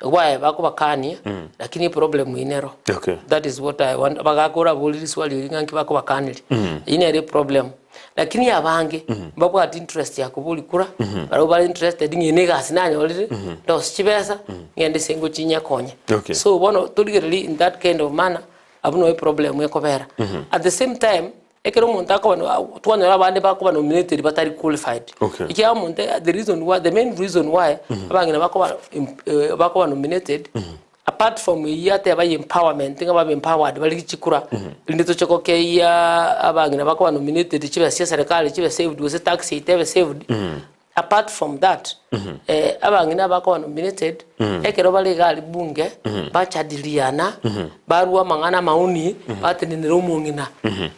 why bakobakania lakini eproblem eyio nero. Okay. That is what I want bagaka orabori riswali eri ng'a nki bakobakaneria. Eyio nere eproblem. Lakini abange mbabwati interest ya koboria kura, barabwo bare interested ng'a eye na egasi nanyorire, ndosie chibesa, ng'ende ase ngochia nyekonye. Okay. So bono torigereria in that kind of manner, abwo noo eproblem ekobera. At the same time, ekero omonto akoba no twanyora abande bakoba nominated batari qualified. Okay. Ekiagera omonto the reason why, the main reason why abang'ina bakoba bakoba nominated, apart from eyio ateba ya empowerment ng'a babe empowered barigie chikura, rinde toche gokeyia abang'ina bakoba nominated chibesa chia serikali chibe saved gose tax yaito ebe saved, Apart from that, abang'ina abakoba nominated, ekero bare iga aria bunge, bachadiliana, barua amang'ana amaoni, batenenera omong'ina.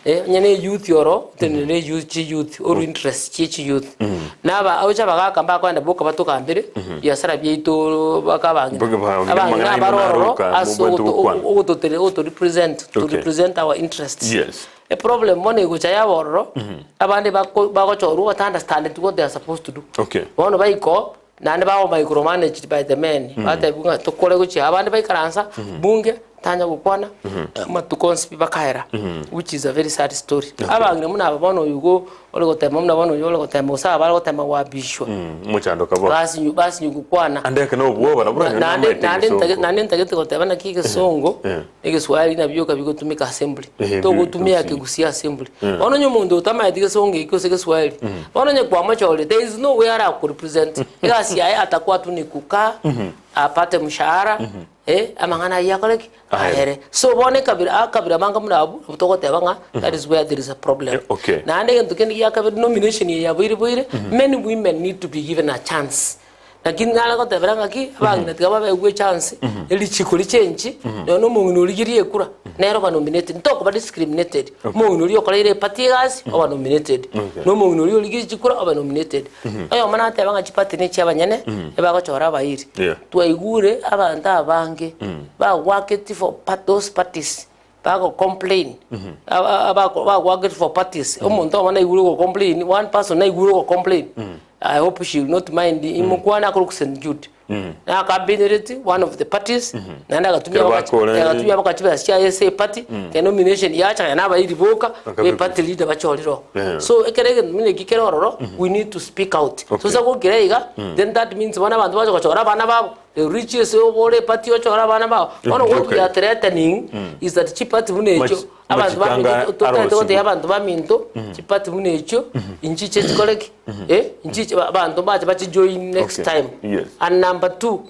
Onye ne eyouth oro, otenenere eyouth chiyouth, orue interest chie chiyouth. Na aba oche abagaka mbakoenda boka batogambere, biasara biaito baka abang'ina. Boka abang'ina, Abang'ina amang'ana abare aino ororo, naroka, ase mobwenerete ogoto gokwana. ogototere ogotorepresent, to Okay. represent our interests. Yes. Eproblem bono egocha yaba ororo, abande bako bagochorwa bata understandeti what they are supposed to do. Okay. Bono baika oo, naende bago micromanaged by the men, batebiwa ng'a tokore gochia abande baikaransa bunge, Tanya gokwana, amatuko onsi pi bakaera, which is a very sad story. Abang'ina buna aba bono oyo igo ore gotema buna bono oyo ore gotema gose aba bare gotema goapishwa, Omochando kaba. basinyu basinyu gokwana. Ande eke na obwoba nabo oranyore Naende namaete naende egesongo. ntagete naende ntagete goteba naki egesongo na egeswahili nabio bioka bigotumeka assembly. Togotumia ekegusii assembly. Bono onye omonto otamaeti gesongo eki gose egeswahili, bono onye kwamochorire there is no way arakorepresent. Egasi yaye atakuwa tu ni kukaa, apate mshahara, Eh, amang'ana ayio akore ki? Aere. So bono ekabira akabira manga buna abwo, nabo togoteba ng'a that is where there is a problem. Eh, okay. Naende egento kende gia kabere nomination eye yaboire boire, many women need to be given a chance. Lakini nare gotebera ng'aki, abang'ina tiga babegwe echance, erichiko richenchi, nonya na omong'ina origirie ekura, nere oba nominated. Ntokoba discriminated. Omong'ina oria okoreire eparty egasi, oba nominated. Okay. Na omong'ina oria origirie chikura, obe nominated. Oyomo nateba ng'a chiparty ne chiabanyene, ebagochora abairi. Yeah. Twaigure abanto abange bagwaketi for pa- those parties bago complain bagwaketi for parties omonto omo naigure ogo complain one person naigure ogo complain I hope she will not mind imokwane akorokwa St Jude nakampenereti one of the parties naende agatumia Ekero abakachi bakore- agatumia abakachi besa chiaye ase eparty ekero nomination yacha nonya na abairi boka Bakabekwa. eparty leader bachorire oo. Yeah. So ekero egento buna eki kere ororo we need to speak out. Okay. Tosa gokira iga then that means bono abanto bache gochora abana babo they will reach ase obore eparty ochore abana bao. Bono what we Okay. are threatening is that chiparty buna echio Machi- abanto baminto machikanga totagete arosigwe. gotebia abanto baminto chiparty buna echio inchiche chikore ki? Eh, inchiche abanto mbache bachijoin next Okay. time. Yes. And number two,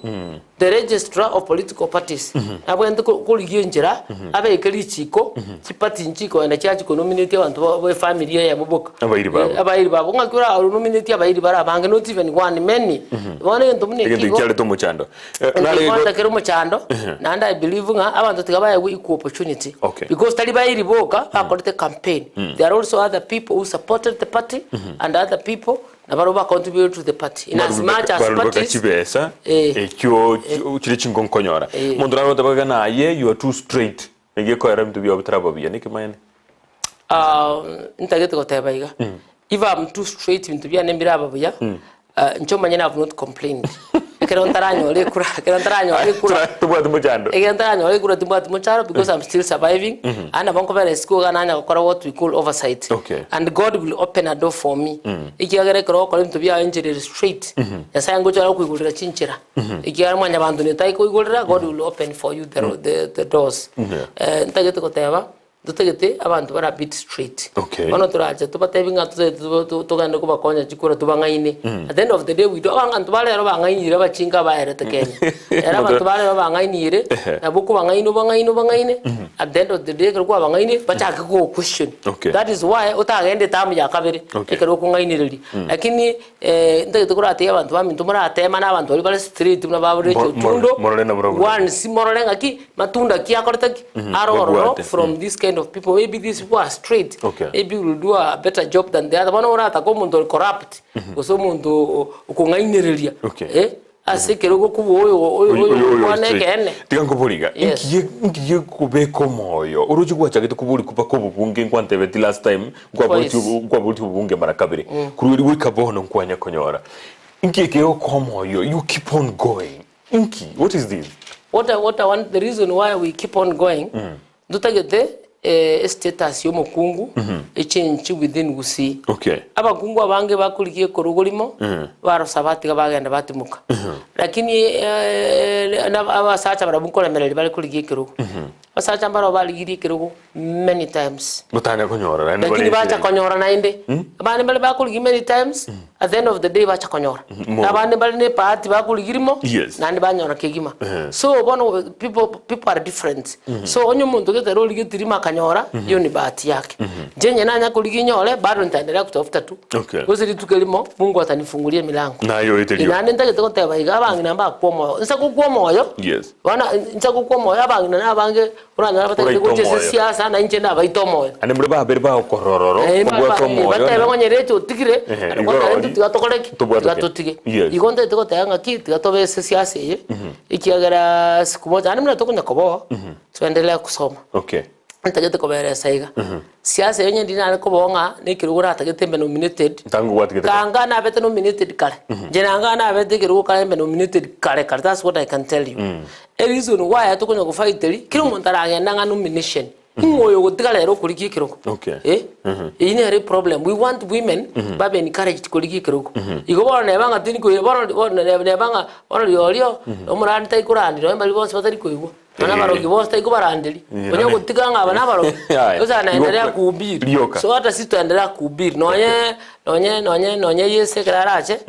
The registrar of political parties nabwenerete korigia enchera abeke richiko chiparty nchikoenda chiachi konominate abanto ba ba efamiri eyemo boka. Abairi babo. Eh, abairi babo ng'aki ora nominate abairi bare abange not even one many. Bono egento buna Egento eki igo kiarete omochando. Eh, nare igo- Ngekonta kere omochando naende I believe ng'a abanto tiga baegwe equal opportunity Okay. because tari bairi boka bakorete campaign there are also other people who supported the party and other people Nabarabwo ba contribute to the party in as much as Barubeka parties chibesa Eh. ekio chire chingonkonyora Eh. omonto nare goteba ng'a naye you are too straight egekoera ebinto biao bitaraba buya nekemanene Ah, ntagete goteba iga if I'm too straight ebinto biane mbiraba buya ah, inche omanyene I've not complained ekero ntaranyora ekura ekero ntaranyora ekura tobwati mochando Ekero ntaranyora ekura timbwati mocharo because I'm still surviving aye nabo nkobera isiko iga nanya gokora what we call oversight Okay. and God will open a door for me ekiagera ekero ogokora ebinto biago enchera ere straight Nyasaye ngocha are gokoigorera chinchera ekiagera mwanyabanto netari koigorera God will open for you the, the, the doors Yeah. Eh, ntagete goteba Ntotagete abanto bare a bit straight. Okay. Bono torache tobatebi ng'a totagete tobe- to- togende kobakonya chikura tobang'aine. At the end of the day we do abanto ba rero bang'ainire abachinga abaerete Kenya. Ere abanto ba rero bang'ainire, Ehe. nabo okobang'aina obang'aine obang'aine, at the end of the day ekero kwabang'ainire, bachake kogo question. Okay. That is why otagende etamu ya kabere, Okay. ekero okong'ainereria. Lakini ntagete koratebia abanto baminto moratemane abanto baria bare straight buna ba Rachel Mo- Otundo, morore nabarabwo. once morore ng'aki, matunda ki akorete ki? Aro ororo Babwate. from this kind of people maybe these people are straight Okay. maybe will do a better job than the other bono oratake omonto ore corrupt gose omonto okong'ainereria Okay. eh, ase ekerogo kobua oyo oyo Oyo- oyo oyo- oyo okwana straight. ekeene Tiga nkobori iga, Yes. nkiye nkiye kobeka omoyo oroche gwachagete kobori mpaka obobunge nkwantebeti last time nkwaboreti Twice. obo- nkwaboreti obobunge mara kabere korwa erio goika bono nkwanya konyora nki ekegokoa omoyo you keep on going Inki? What is this? What I, what I want, the reason why we keep on going ntotagete eh, status y'omokungu echange within Gusii. Okay. Abakungu abange bakorigia ekorogo rimo barosa batiga bagenda batimoka lakini eh, na abasacha barabwo nkoremereria bare korigia ekerogo abasacha mbarabwo barigirie ekerogo many times Gotanya konyora naende lakini bare bacha enchera. konyora naende abande mbare bakorigia many times at the end of the day bacha konyora Mo- na abande mbare na ebahati bakorigia rimo Yes. naende banyora kegima Eh. so bono people, people are different so onye omonto gete ere origetie rimo akanyora hiyo ni bahati yake inche onye nanya korigia nyore bado nitaendelea kutafuta tu Okay. gose rituko erimo Mungu atanifungulia emilango Naye oeterio. Naende ntagete goteba iga abang'ina mbakwa omoyo nse gokwa omoyo Yes. bono nse gokwa omoyo abang'ina na abange Oranyore abatagete Oraite gocha ase omoyo. esiasa, na inche nabaite omoyo. Naende more babere bagokorororo, Eh, babwate omoyo batebe na- ng'onye recho otigire, Ehe, naende igo goteba ori, intwe tiga tokore ki? tobwate Tiga ki? totige. Yes. Igo ntagete goteba ng'aki, tiga tobe ase esiasa eye, ekiagera siku moja, naende buna tokonya koba oo, twendelea kusoma. Okay. Ntagete koberesa iga. Siasa eyo onye ndinare kobao ng'a na ekerogo natagete mbe nominated, Tango gwatigete kare. kanga nabete nominated kare. Inche nanga nabete ekerogo kare mbe nominated kare kare, that's what I can tell you. Ereason why tokonya gofight-eri, kera omonto aragenda ng'a nomination, ing'o oyo ogotiga rero okorigia ekerogo? Okay. Eh, eyio nere eproblem. We want women babe encouraged korigia ekerogo. Igo bono neba ng'a tindi koira bono bono neba ng'a bono rirorio, omorandi tari korandia nonye baria bonsi batari koigwa. Nonya abarogi bonsi tari kobaranderia, onye gotiga ng'a aba nabarogi, Yaya. gose anaendelea Igo- kuhubiri. Rioka. So hata sisi twaendelea kuhubiri nonye nonye nonye nonye Yeso ekero arache,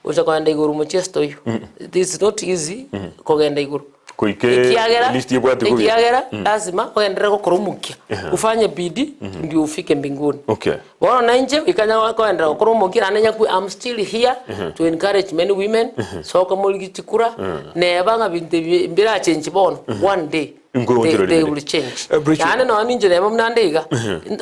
gocha kogenda igoro mochie ase toiyo. It is not easy kogenda igoro. Goika Ekiagera list ebwate kobia. ekiagera lazima ogenderere gokora omokia, ufanye bidii ndio ufike mbinguni. Okay. Bono nainche goika nyare koenderera gokora omokia naende nyakwe am still here to encourage many women, soka morigie chikura, neba ng'a binto ebi mbirachenchi bono, one day Nkoonchoreri they bire. will change. Eh, Bridget. Naende nonya ninche neba buna nde iga,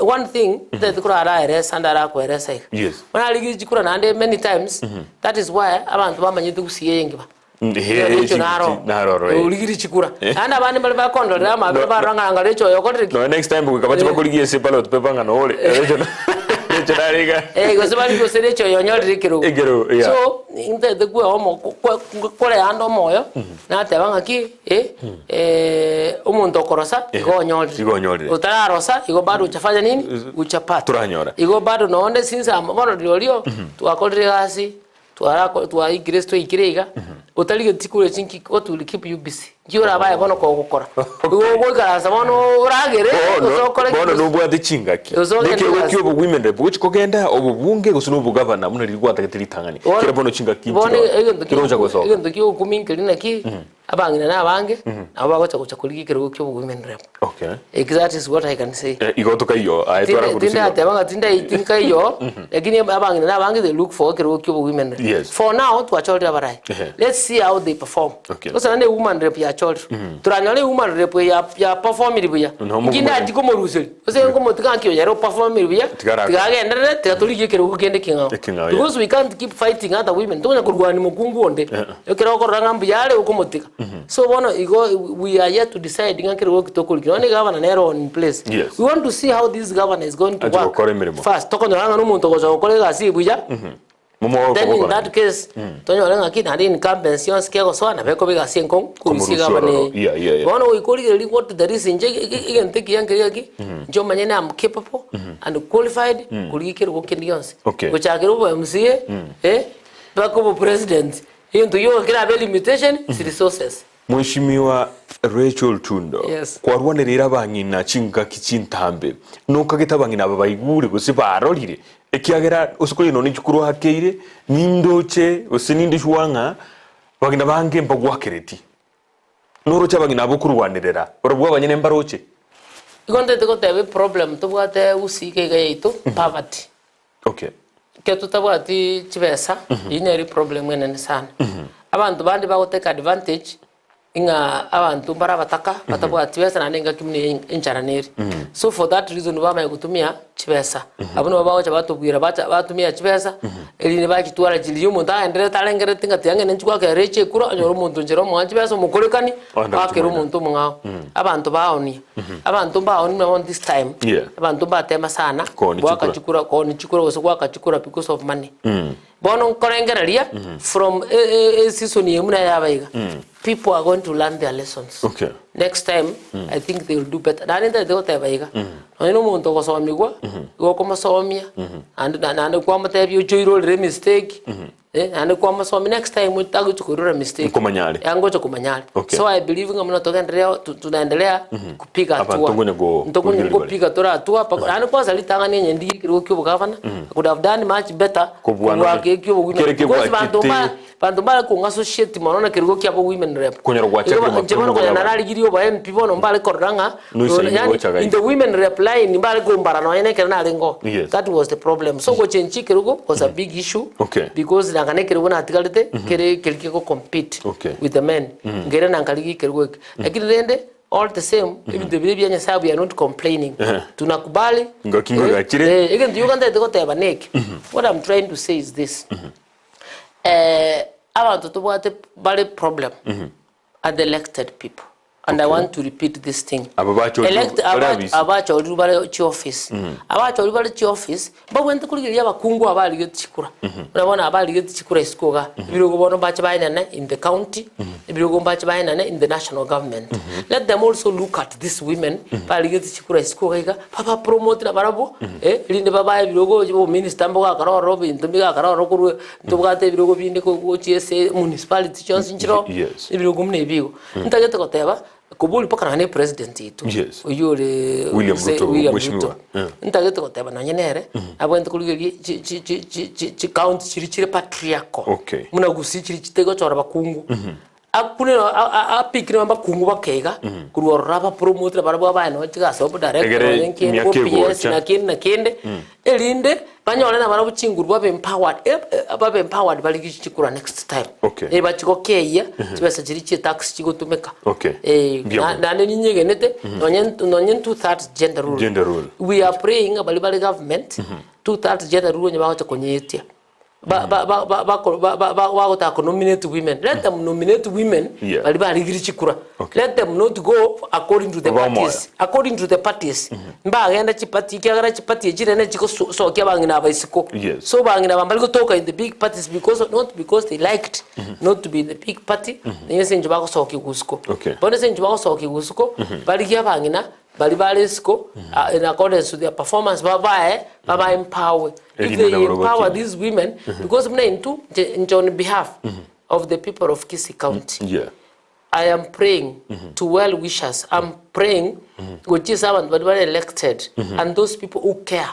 one thing ntagete koraraeresa ndarakoeresa iga. Yes. Buna narigirie chikura naende many times, that is why abanto bamanyete gusii eye engima. Recho naro Naroro, eh. origiri chikura naende abande mbare bakondorera amabe No, barora ng'a anga Recho oyo okorire ki Nonya next time goika bache bakorigie ase ballot paper ng'a nore. Recho Recho nare iga. Eh, gose bari gose Recho oyo onyorire ekerogo Ekerogo, yeah. so ntagete kwewa omo kwe- kwe- koreanda omoyo nateba ng'aki eh, eh, omonto okorosa igo onyorire Igo onyorire. otararosa igo bado hujafanya nini hujapata Toranyora. igo bado nonde since am bono rirorio twakorire egasi Twarako twaikire ase twaikire iga, otarigeti chikura echi nki what will keep you busy? Nki orabae bono kogokora? Igo ogoikaransa bono oragere, gose Bono okore ki bono gose nobwate chingaki Gose ogende nekeegwa egasi. kia obo women rep gochi kogenda obobunge gose na obogavana buna riria gwatagete ritang'ani Bono kera bono chingaki bono nchiroo egento kirocha gosoka egento kia ogokumia nkeri naki, abang'ina na abange, nabo bagocha gocha korigia ekerogo kia obo women rep. Okay. Eki that is what I can say. Eh, igo tokaiyo aye Tinde- twara korusia tindateba ng'a tindai tinkaiyo lakini abang'ina na abange they look for ekerogo kia obo women rep. Yes. For now twachorire abarai. Ehe. Let's see how they perform. Okay. Gose naende woman rep yachorire. Toranyore woman rep eye ya ya performiri buya. No, Inki mokumanya. ndachi komoruseria. Gose nkomotiga ng'aki oyo ere operformiri buya, Tiga arakore. tiga agenderere, tiga torigie ekerogo kende ekeng'ao. Ekeng'ao, yeah. Because we can't keep fighting other women. Tokonya korwania mokungu onde. Ekero okorora ng'a mbuya are okomotiga. So bono igo we are yet to decide ng'a nkerogo ki tokorigia. Nonya egavana nere on in place. Yes. We want to see how this governor is going to Ache work gokora emeremo. first. Tokonyora ng'a nomonto ogocha gokora egasi buya, Momoe then in okoboko that naende. case tonyore ng'aki naende incumbency yonsi kegosoa nabo ekoba egasi enkong'u korusia Komorusia egavana ororo. eye. Yeah, yeah, yeah. Bono goika origereria what the reason inche egento ekiya nkeri ng'aki, inche omanye am capable and qualified korigia ekerogo kende gionsi. Okay. Gochakera obo MCA, eh, mpaka obo president. Egento gioka kerabe limitation is resources. Mweshimiwa Rachel Tundo, Yes. kwarwanereire abang'ina chingaki chintambe, nokagete abang'ina aba baigure gose barorire, ekiagera ase korende nonya chikuru akeire, nindoche gose ninde sure ng'a abang'ina bange mbagwakereti. Noroche abang'ina aba okorwanerera, barabwo abanyene mbaroche. Igo ntagete goteba eproblem tobwate gusii iga iga yaito, poverty. Okay. Ekero totabwati chibesa, eyio nere eproblem enene sana. Abanto bande bago take advantage, ng'a abanto mbare abataka, batabwati chibesa naende engaki buna eye enchara nere. So for that reason bamanya gotumia chibesa. Abwo nabo bagocha batobwera bacha batumia chibesa, erinde bachitwara chiria omonto agendererete arengerereti ng'a tiga ng'ende nchigwakera eche ekura, onyore omonto nchera omoa chibesa omokorekani, Ogenda oakere gochimoina. omonto omong'ao. Abanto baonia. Abanto mbaoni buna bono this time, Yeah. abanto mbatema sana, Kooni goaka chikura. chikura, kooni chikura gose goaka chikura because of money. Bono nkorengereria, from e- e- eseason eye buna yaba iga, people are going to learn their lessons. Okay. Next time, I think they will do better. Naende ntagete goteba iga, nonye na omonto ogosomigwa, igo okomosomia, naende naende kwamotebia oche oirorere emistake, Eh, naende kwamosomia next time tagochi koirora mistake. Nkomanya are. Eh, ngocha komanya are. Okay. So I believe ng'a buna togenderere tu- tunaendelea kupiga Abanto hatua. nkonya go- Ntokonya korigereria bare. gopiga tore hatua paka naende kwanza ritang'ani enye ndigie ekerogo kia obogavana, I could have done much better Kobua kobua nore. eke kia obo women Kere rep. Because banto kebwachete. mba banto mbare kong'a associate mono na ekerogo kiabo women rep. Konyora gwachakire Igo ba- inche bono mapema konya kobua abande. nararigirie obo MP bono mbare korora ng'a Noisaini yani gocha in the gaiga. women rep line mbare kombara nonya na ekero narenge oo. Yes. That was the problem. So gochenchia ekerogo was a big issue Okay. because nanga na ekerogo natigarete kere keri kego compete Okay. with the men. Nkere na nkarigia ekerogo eke. Lakini rende all the same ebinto biria bia Nyasaye we are not complaining. Ehe. Tunakubali Ngaki ngogachire. eh, egento gioka ntagete goteba neke. What I'm trying to say is this. Eh, abanto tobwate bare problem are the elected people. And I want to repeat this thing. Aba bachorirwe Elect bare aba abisi. abachorirwe bare chioffice. Abachorirwe bare chioffice, mbabwenerete korigereria abakungu aba barigeti chikura. Buna bono aba barigeti chikura isiko igaa, ebirogo bono mbache baenane in the county, ebirogo mbache baenane in the national government. Let them also look at these women barigeti chikura isiko iga iga, baba promote nabarabwo, erinde babae ebirogo obominister mbogakora ororo ebinto mbigakora ororo korwa ntobwate ebirogo binde gochia ase municipality chionsi nchiroo, Yes. ebirogo buna ebi igo. Ntagete goteba, kobori mpaka nonya ne president oito, Yes. oyio ore William Mzee Ruto, William mheshimiwa. Ruto. Yeah. Ntagete goteba nonya nere, abwenerete korigereria chi- chi- chi- chi- chi- chicounty chiria chire patriarchal. Okay. Buna Gusii chiria chitegochora bakungu. Akune a- a- apikire abakungu bake iga, korwa ororo abapromotire barabwo abaye nonya chigasi obodirector Egere nonya nkende, emiaka bo PS egocha. na kende na kende, erinde Banyore nabarabwo chinguru babe empowered, babe empowered barigie chikura next time. Okay. Eh, bachie gokeyia chibesa chiria chie tax chigotumeka. Okay. Eh, Mbuya mono. naende ninyegenete nonye nonye two thirds gender rule. Gender rule. We are praying ng'a baria bare government, two thirds gender rule onye bagocha konyeetia. Ba ba ba ba bako ba ba ba bagotaka ko nominate women. Let them nominate women Yeah. baria barigire chikura. Okay. Let them not go according to the Babe omoyo. parties. According to the parties. Mbagenda chiparty ekiagera chiparty echi rende chigosokia abang'ina aba isiko. Yes. So abang'ina aba mbari gotoka in the big parties because not because they liked not to be in the big party, naende ase eng'encho bagosokigwa isiko. Okay. Bono ase eng'encho bagosokigwa isiko, barigie abang'ina baria bare isiko in accordance to their performance babae baba empower. If Erinde they nabo empower bagotinda. these women, because buna intwe inche inche on behalf of the people of Kisii County, Yeah. I am praying to well wishers, am praying gochia ase abanto baria bare elected and those people who care.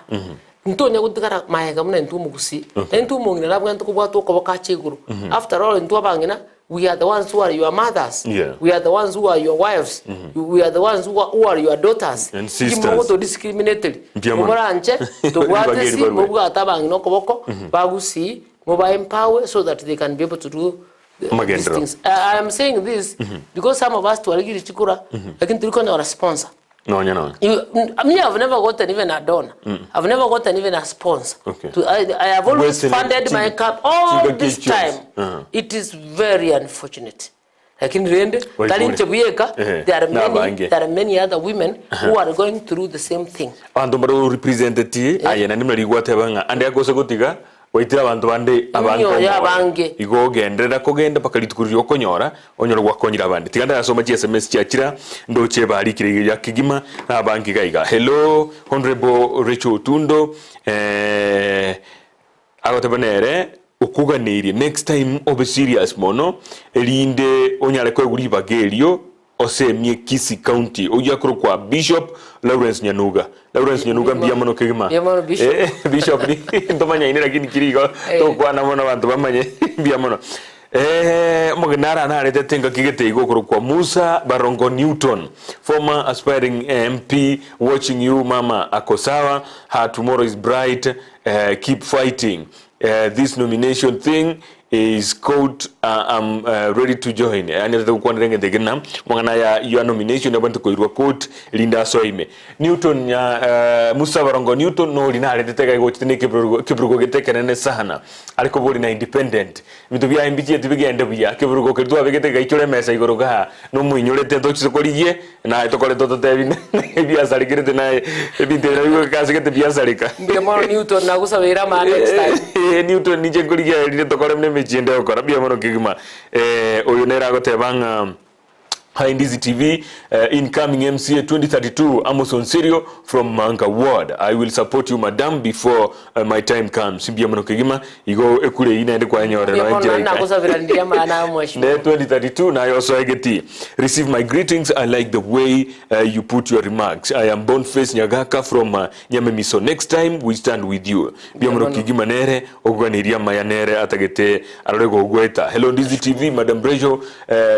Ntonya gotigara magega buna intwe omogusii, na intwe omong'ina nabwenerete kobwata okoboko ache igoro. After all intwe abang'ina we are the ones who are your mothers, Yeah. we are the ones who are your wives, we are the ones who are, who are your daughters. And sisters. Inki mogotodiscriminateri? Mbuya mono. Moranche tobwate Ribageri esi barue. mobwate abang'ina okoboko bagusii moba empower so that they can be able to do these Amagenderero. things. I, I am saying this because some of us twarigire chikura lakini tiri konyora sponsor. Nonya nonya. You, me, I've never gotten even a donor. I've never gotten even a sponsor. Okay. To, I, I have always Western funded my Chinga- camp all Chinga this Kitchens. time. Uh-huh. It is very unfortunate. Lakini rende Waikure. tari inche bweka Ehe, there are many nabange. there are many other women who are going through the same thing. Abanto mbare orepresenteti aye naende buna rigwateba ng'a ande akose gotiga gwaitire abanto bande abange Emioyo omoyo. abange. Igo ogenderera kogenda mpaka rituko riria okonyora onyore gwakonyire abande. Tiga ndarasoma chi sms chiachira ndoche barikire iga kegima na abange iga iga. Hello Honourable Rachel Otundo eh, agoteba nere okoganeirie next time obe serious mono erinde onyare koegwa ribaga erio Osemie Kisii County oyio akorokwa Bishop Lawrence Nyanuga. Lawrence Nyanuga mbuya mono kegima. Mbuya mono Bishop. Eh, Bishop ni ntomanyaine lakini kiri igo Eh. tokwana mono abanto bamanye mbuya mono. Eh, omogeni naro naretete engaki gete igo okorokwa Musa Barongo Newton, former aspiring MP watching you mama ako sawa, her tomorrow is bright, eh, keep fighting. Eh, this nomination thing is called uh, I'm uh, ready to join. Yani atete gokwanera egento eke ng'a amang'ana aya ya nomination abwenerete koirwa court rinde asoe ime. Newton nya uh, Musa Barongo Newton nori naretete iga igochete na ekeburugo ekeburugo gete ekenene sana are kobori na independent. Ebinto biaye mbichieti bigende buya ekeburugo keria twabegete gaichore emesa igoro igaa nomoinyorete ntochire korigie naye tokorete ototebi ebiasarekerete naye ebinto ebi nabio bikasegete biasareka. Mbuya mono Newton nagosabeire amaya next time. Eh, Newton ninche nkorigia erinde tokore buna emechie ende gokora mbuya mono kegima. Eh, oyo nere agoteba ng'a Hi Ndizi TV, incoming MCA 2032 Amos Onserio from Manga Ward. I will support you madam before my time comes. Mbuya mono kegima igo ekure eyio naende kwanyorera Mbuya mono enchera naende ika. nagosabera ndiria amaya naye Ne mweshimiwa. 2032 naye osoe getii. Receive my greetings I like the way you put your remarks. I am Boniface Nyagaka from Nyamemiso. Next time we stand with you. Mbuya Mbuya mono mono. kegima nere okoganeria amaya nere atagete arore gogoeta. Hello Ndizi TV, Madam Rachel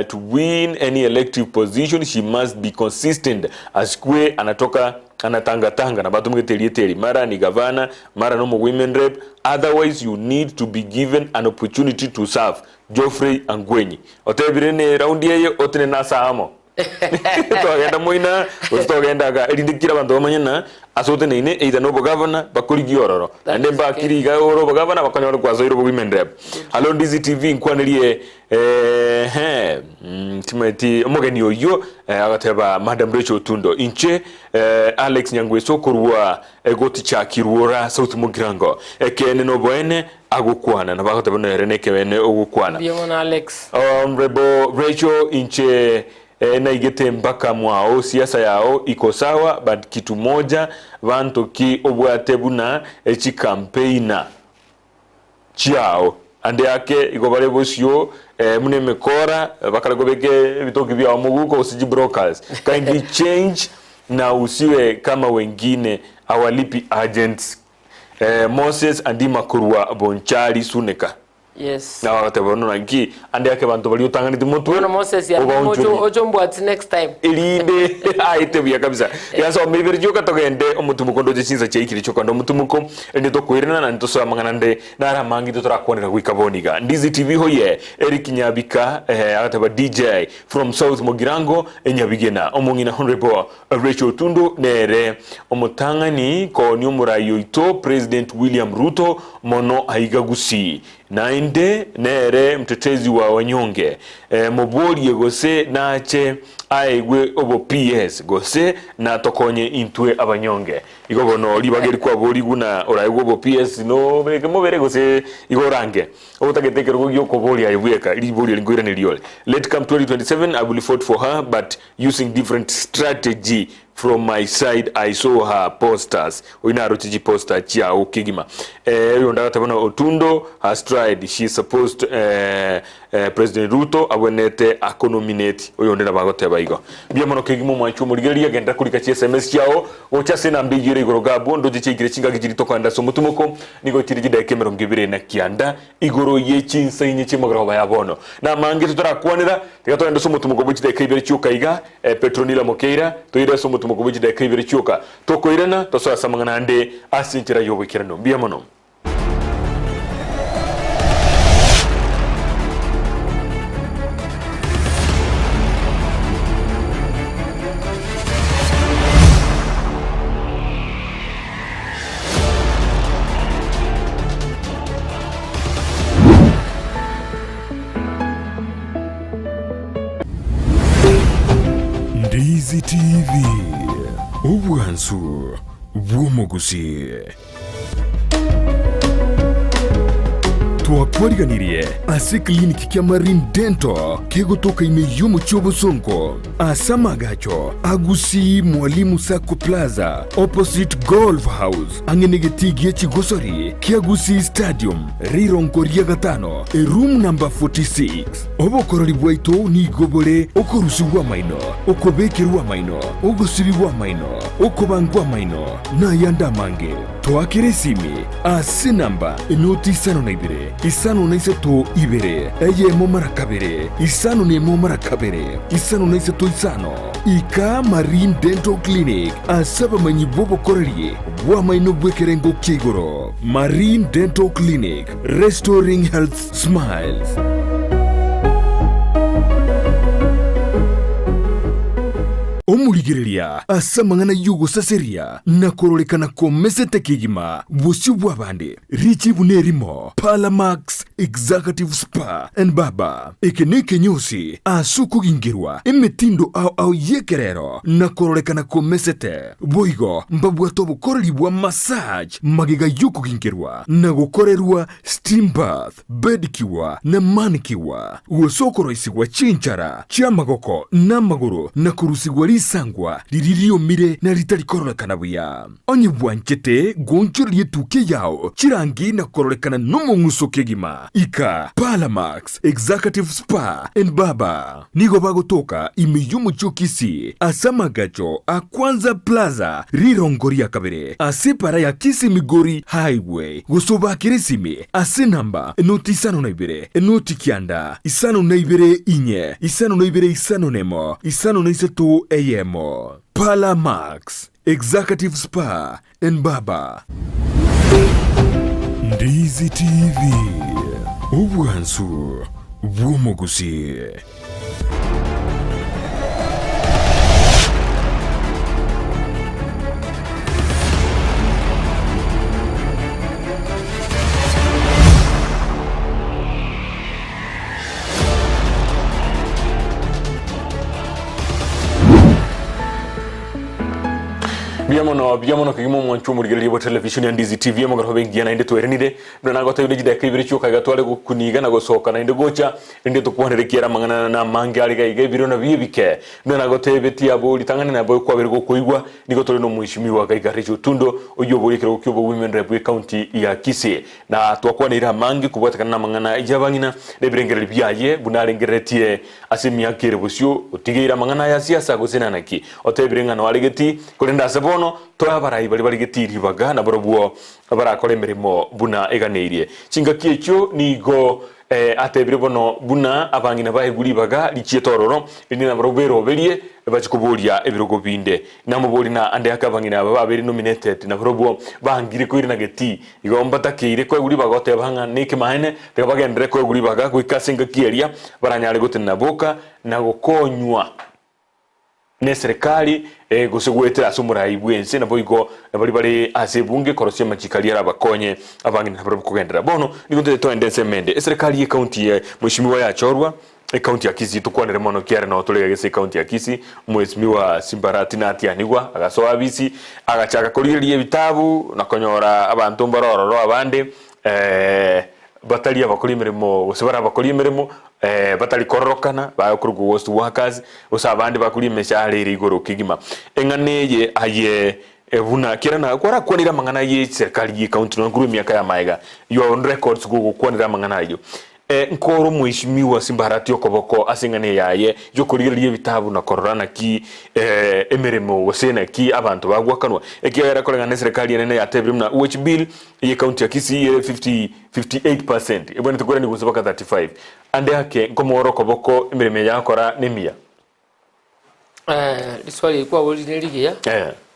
to win any elective position she must be consistent asikwe anatoka anatangatanga na batumegete erieta eri mara ni gavana mara nomo women rep otherwise you need to be given an opportunity to serve Geoffrey Angwenyi otebire ne round eye otenene ase amo. Twagenda moina gose twagenda igaa erinde kera abanto bamanye ng'a ase oteneine either na obogavana bakorigia ororo. That Naende is okay. mbakire iga ore obogavana bakonyore kwasoire obowomen rep. Hallo Ndizi TV nkwanerie eeh timanyeti omogeni oyio agateba Madam Rachel Otundo inche Alex Nyangweso korwa Egotichakirwora South Mugirango ekeene noboene agokwana nabo agoteba nere nekeene ogokwana. Mbuya mono Alex. Honourable Rachel inche naigete mpaka mwao siasa yao iko sawa but kitu moja banto ki obwate buna chicampaigner chiao ande ake igo bare bosio buna emekora bakare kobeka ebitoki biao moguko gose chibrokers kindly change na usiwe kama wengine awalipi agents Moses Andima korwa Bonchari Suneka. Yes. Nabo agateba bono naki ande ake abanto baria otang'aneti motwe Bono Moses Andima ocho obaonchorie. ocho mbwati next time. Erinde aete buya kabisa. Yasoma ibere chioka togende omotumoko ndoche chinsa chiaikire chiokogenda omotumoko erinde tokoirana naende tosoe amang'ana ande nare amange intwe torakwanera goika bono iga. Ndizi TV hoye Eric Nyabika eh, agateba DJ from South Mugirango Nyabigena omong'ina Honourable Rachel Otundu nere omotang'ani koonia omorai oito President William Ruto mono aiga Gusii. Naende nere mtetezi wa wanyonge. Moborie gose nache aegwe obo PS gose natokonye intwe abanyonge. Igo bono ribaga eri kwaborigwe na oraegwe obo PS nobeke mobere gose igo orange. Otagete ekerogo giokoboria aye bweka riborio eri nkoiraneria ore. Let come 2027 I will vote for her but Using different strategy from my side I saw her posters oyio naroche chiposter chiao kegima eh, oyonde agateba na Otundo has tried she supposed eh, eh, President Ruto abwenete akonominate oyonde nabo agoteba igo mbuya mono kegima omwanchi omorigereria genderera korika chi sms chiao gocha ase enamba eyio ere igoro gabwo ndoche chiaikire chingaki chiria tokoenda ase omotumoko nigo chire chidaeka emerongo ebere na kianda Igoro ye chinsa inye chi'emogoroba ya bono, namange totarakwanera, tiga togende ase omotumoko bwe chidaeka ibere chioka iga, Petronila Mokeira, toire ase omotumoko bwe chidaeka ibere chioka, tokoirana, tosoe ase amang'ana ande ase enchera y'oboikeranu. Mbuya mono. Ndizi TV, obwansu bw'omogusii. Twakwariganirie ase eclinic kia Marine Dental kegotoka ime y'omochie obosongo ase amagacho a Gusii Mwalimu Sacco Plaza opposite Golf House. Ang'e negetii gie chigosori kia Gusii Stadium, rirongo ria gatano, eroom number 46. Obokorori bwaito nigo bore okorusigwa amaino, okobekerwa amaino, ogosibigwa amaino, okobangwa amaino, na ayande amange. Toakere esimi ase namba enoti isano na ibere, isano na isato ibere, eyemo mara kabere, isano na emo mara kabere, isano na isato isano. Ika Marine Dental Clinic ase abamanyi b'obokoreri bw'amaino bw'ekerengo kia igoro. Marine Dental Clinic, restoring health smiles. Omorigereria ase amang'ana y'ogosaseria na kororekana komesete kegima bosio bw'abande, richibu nerimo, Parlamax Executive Spa and Barber. Eke nekenyosi ase okogingerwa emetindo ao ao y'ekerero na kororekana komesete. Boigo mbabwate obokoreri bwa massage magega y'okogingerwa na gokorerwa steam bath, bedicure na manicure, gose okoroisigwa chinchara chi'amagoko na amagoro na korusigwa risangwa riria riomire na ritari kororekana buya. Onye bwanchete goonchoreria etukia yao chirangi na kororekana nomong'uso kegima, ika Parlamax Executive Spa and Barber. Nigo bagotoka ime y'omochie o Kisii ase amagacho a Kwanza Plaza rirongo ria kabere ase epara ya Kisii Migori Highway gose obakere esimi ase enamba enoti 52 enoti 9 52 inye 52 51 53 eyemo. Parlor Max Executive Spa and Barber. Ndizi TV, obwansu bw'omogusii. Buya mono, buya mono kegima omwancho omorigereria bwa television ya Ndizi TV amagoro abe engiya naende twerenire. Buna nagotebia ne chidakika ibere chioka iga tware gokuniga na gosoka naende gocha rende tokwanere kiera amang'ana na amange are iga iga ebiro nabio ebike. Buna nagotebetie abwo ritang'ani nabo kwabere gokoigwa nigo tore nomweshimiwa Gaiga Rachel Otundo oyio oboria ekerogo kia obowomen rep bwe county ya Kisii. Na twakwaneire amange kobwatekana namang'ana yabang'ina na ebirengererio biaye buna arengereretie Ase emiaka ere bosio otigeire amang'ana aya siasa gose nanaki? Otebire ng'a noaregeti, korende ase bono toe abarai baria baregeti ribaga nabarobwo barakore emeremo buna eganeirie. Chingaki echio nigo atebire bono buna abang'ina baegwe ribaga richiete ororo, erinde nabarobwo beroberie bachie koboria ebirogo binde. Namoborie na ande ake abang'ina aba babeire nominated nabarobwo bangire koirana getii. Igo mbatakeire koegwa ribaga goteba ng'a nekemaene, tiga bagenderere koegwa ribaga goika ase engaki eria baranyare gotenena boka na gokonywa neserekari gose goetera ase omorai bw'ense, naboigo baria bare ase ebunge korosia amachiko aria arabakonye abang'ina nabarabwo kogenderera. Bono nigo ntagete toende ensemo ende. Eserekari y'ecounty ye Mweshimiwa yachorwa Ecounty ya Kisii tokwanere mono kiare noo tore iga ase ecounty ya Kisii, Mweshimiwa Simbarati natianigwa agasoa abisi agachaka korigereria ebitabu na konyora abanto mbare ororo abande batari abakori emeremo gose bare abakori emeremo batari kororokana bakorokwa ghost workers gose abande bakoria emeshahara ere igoro kegima. Eng'ana eye aye buna kera na kwarakwanire amang'ana ye serikali ye county nonya korwa emiaka ya maega you are on records gogokwanera amang'ana ayio. Nkore omweshimiwa Simbarati okoboko ase eng'ana yaye y'okorigereria ebitabu na korora naki emeremo gose naki abanto bagwakanwa, ekiagera koreng'ana neserekari enene yatebire buna wage bill ye county ya Kisii ere 50 58% ebwenerete koirania gose baka 35. Ande ake nkomoora okoboko emeremo eye akora nemiya. Riswali eri kwaborire nerigiya,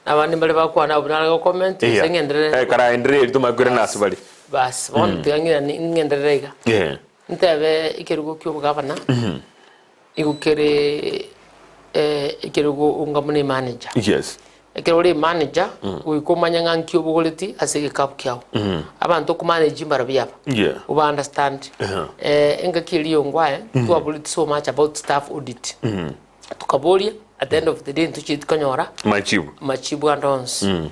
na abande mbare bakwana abwo nare gocomment gose ng'enderere. Karaenderere erio tomanye koirana ase bare. Bas, bono tiga ng'irane ng'enderere iga. Ntebe ekerogo kia obogavana, igo kere ekerogo onga buna emanager. Yes. Ekero ore emanager, goika omanye ng'a nki obogoreti ase egekabu kiago. Abanto okomanage mbarabwo aba, oba understand. Engaki eria yongwae, twaboreti so much about staff audit. Tokaboria, at the end of the day ntochieti konyora Machibu. machibu ande onsi.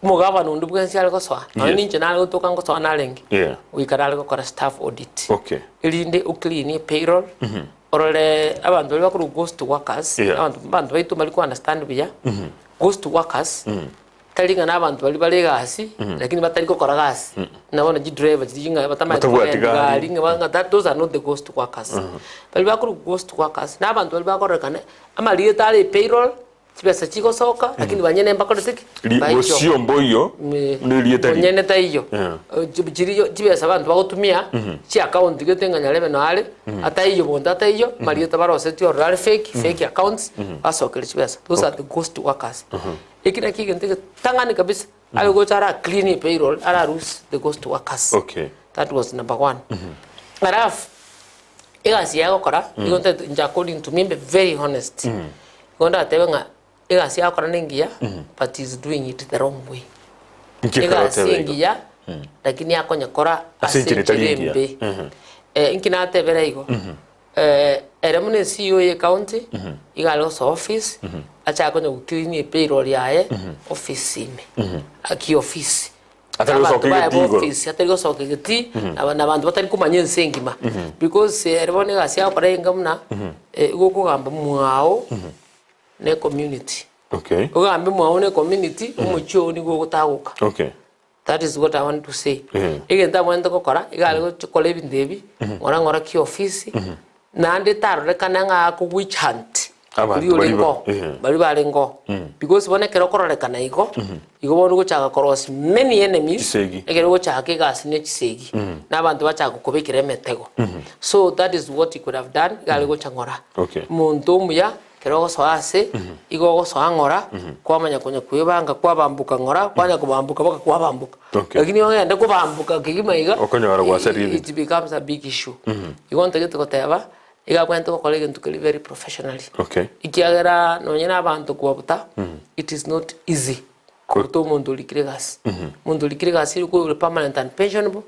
Omogabana onde bwensi are gosoa, nonye ninche nare gotoka ngosoa narenge, goika nare gokora staff audit. Erinde o clean payroll, Orore abanto baria bakorwa ghost workers, abanto abanto baito mbari ko understand buya, ghost workers, tari ng'a na abanto baria bare egasi, lakini batari gokora gasi. Buna bono chidriver chiria ng'a batamanyeti Batabwati kogenda gari. gari ng'a ba ng'a that those are not the ghost workers. Baria bakorwa ghost workers, na abanto baria bakororekana amarieta are epayroll, Chibesa chigosoka, lakini banyene mbakorete ki? Ri- Mbaiyo. Bosio mboiyo nerieta ri. Bonyene taiyo. Yeah. Chiria chibesa abanto bagotumia, chiaccount gete ng'a nyarebe noyo are, ataiyo bonto ataiyo, marieta barosetie ororo are fake, fake accounts, basokeria chibesa. Those are the ghost workers. Eki nakio egento egetang'ani kabisa, aye gocha ara clean payroll, ara loose the ghost workers. Okay. That was number one. Alafu, egasi yaye gokora, nigo ntaete inche according to me mbe very honest. Igo ndatebe ng'a egasi agokora nengiya but he's doing it the wrong way. Inki ekero Egasi oteba igo? engiya lakini akonyekora Ase ase enchera etari enchera engiya. embe. Inki natebera igo? Ere buna eCEO ye ecounty, iga are gosoa office, achake konya goclean epayroll yaye office ime, kiofisi. Atari gosoka Abanto baye egetii igoro. b'ofisi, atari gosoka egetii, na na abanto batari komanya ense engima. Because ere bono egasi agokora enga buna, igo okogamba mwao na ecommunity. Okay. Ogambe mwao na ecommunity, omochie oo nigo ogotagoka. Okay. That is what I want to say. Eh. Egento abwenerete gokora, iga are gochi kora ebinto ebi, ng'ora ng'ora kiofisi, Naende tarorekana ng'a ako witch hunt Abanto oria baria orenge oo, eh. baria barenge oo. Because bono ekero okororekana igo, igo bono ogochaka korosia many enemies, Chisegi. ekero ogochaka egasi ne chisegi, na abanto bachaka gokobekera emetego. So that is what he could have done, iga are gocha ng'ora. Okay. Omonto omuya, ekero ogosoa ase, igo ogosoa ng'ora, kwamanya konya kwebanga kwabamboka ng'ora, kwanya kobamboka mpaka kwabamboka. Okay. Lakini ogende kobamboka kegima iga, Okonyora gwasarire it ebinto. becomes a big issue. Igo ntagete goteba, iga abwenerete gokora egento keria very professionally. Okay. Ekiagera nonye na abanto kobabuta, it is not easy kobuta omonto orikire egasi. Omonto orikire egasi ore permanent and pensionable,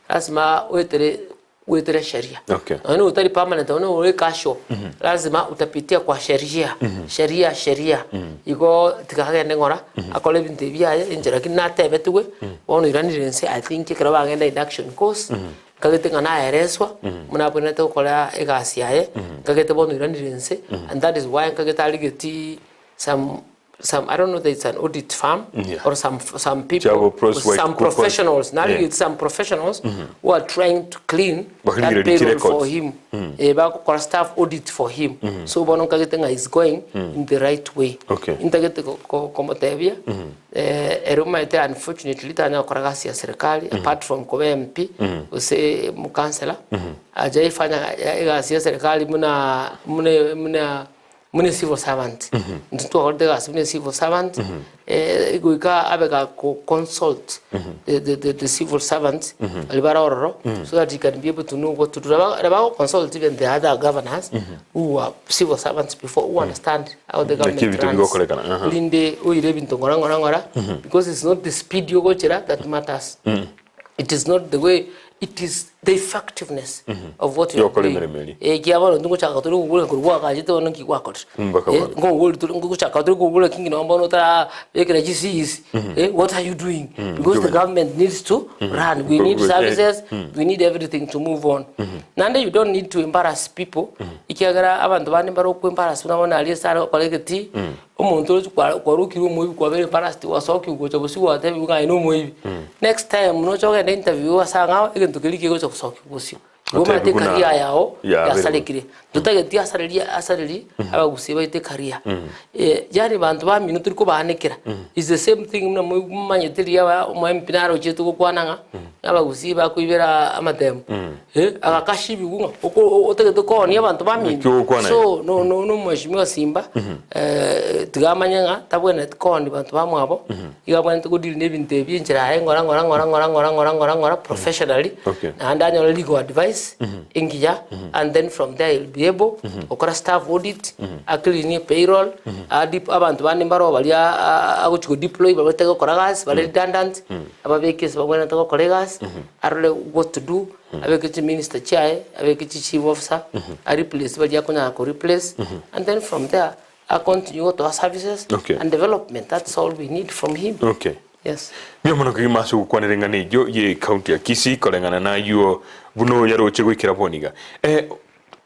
lasima oetere. Goetera sheria. Okay. Nonya nigo otari permanent, nonya nigo ore casual, lazima utapitia kwa sheria, sheria sheria. Igo tiga agende ng'ora, akore ebinto ebi biaye enchera lakini natebetigwe, bono oiranire inse I think ekero bagenda induction course, nkagete ng'a naereswa, buna abwenerete gokora egasi yaye, nkagete bono oiranire inse, and that is why nkagete arigetie some some I don't know there is an audit firm Yeah. or some some people Chabo pros white some coupons. professionals now Yeah. it's some professionals who are trying to clean that Bakirigire payroll for records. him eh bakokora staff audit for him so bono nkagete ng'a is going in the right way Okay. intagete ko- ko- komotebia eh ere omanyete unfortunately tanya gokora gasi ya serikali apart from koba MP gose mukansela ajaifanya egasi ya serikali muna muna muna Buna civil servant, intwe twakorete egasi buna civil servant, goika abe gako consult the, the, the, the civil servants baria bare ororo so that he can be able to know what to do. Nabo nabo ago consult even the other governors who were civil servants before who understand how the Naki government ebinto runs. bigokorekana, aha. Rinde oire ebinto ng'ora ng'ora ng'ora because it's not the speed yogochera that matters. It is not the way, it is the effectiveness of what you are Yokora doing. emeremo eria. Eh, ekiagera bono intwe ngochaka tore kogora korwa gwakachete bono nki gwakorire. Mpaka Eh, bono. nkogori tore ngochaka tore kogora kingi nonye bono otarabekera chi Cs, eh, what are you doing? Because the government needs to run, we need Eh, services, we need everything to move on. Naende you don't need to embarrass people, ekiagera abanto bande mbare okoembarrass buna bono aria ase are gokora egetii, Omonto oroche kwarokirwe omoibi kwabera embarrassed gwasokigwa gocha bosio gwatebigwa ng'a aye nomoibi. Next time noche ogende interview ase ang'ao egento keria kegocha gosokigwa bosio. Igo omanyete Otebi buna ecareer yao yabeire yasarekire. Totageti asarerie asarerie abagusii baito ecareer. Yaani banto bamino tori kobaanekera is the same thing buna momanyete riria aba omo MP nare ochete gokwana ng'a abagusii bakoibera amatemo. Agakashibigwa ng'a oko otagete koonia abanto bamino. Naki ogokwana So no no no omweshimiwa Simba tiga amanye ng'a tabwenereti koonia banto bamwabo, iga abwenerete go deal na ebinto ebi enchera yaye ng'ora ng'ora ng'ora ng'ora ng'ora ng'ora ng'ora ng'ora professionally, Okay. naende anyore legal advice engiya and then from there he'll be able gokora staff audit, a clean payroll, a dep abanto bande mbaro baria agochi go deploy baria batari gokora gasi bare redundant, ababeke ase babwenerete gokora egasi, arore what to do, abeke chiminister chiaye, abeke chi chief officer, a replace baria akonyara ko replace, and then from there a continue gotoa services Okay. and development, that's all we need from him. Okay. Yes. Mbuya mono kegima ase ogokwanera eng'ana eyio ye county ya Kisii koreng'ana nayio buna oyaroche goikera bono iga. Eh,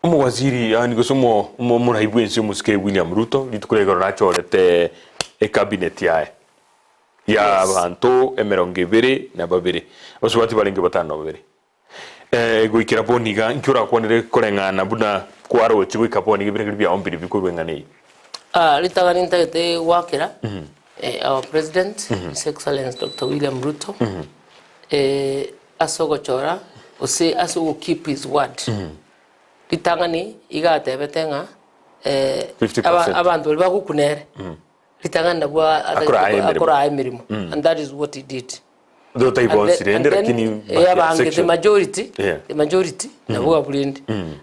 omowaziri yaani gose omo omo omorai bwensi omosike William Ruto rituko ria igoro nachorete ecabinet yaye. ya Yes. abanto emerongo ebere na babere, abasubati barenge batano na babere. Eh, goikera bono iga inki orakwanere koreng'ana buna kwaroche goika bono iga ebirengererio biao mbiri bikorwa eng'ana eye? Ah, ritang'ani ntagete goakera eh, our president his excellence Dr. William Ruto eh, ase ogochora gose ase ogo keep his word. Ritang'ani iga atebete ng'a eh, 50%. aba- abanto baria bagokuna ere Ritang'ani nabwo Akorae emeremo. akorae emeremo and that is what he did. Though And taibo then- rende and then, lakini eh, but abange the section. majority Yeah. the majority nabwo aburende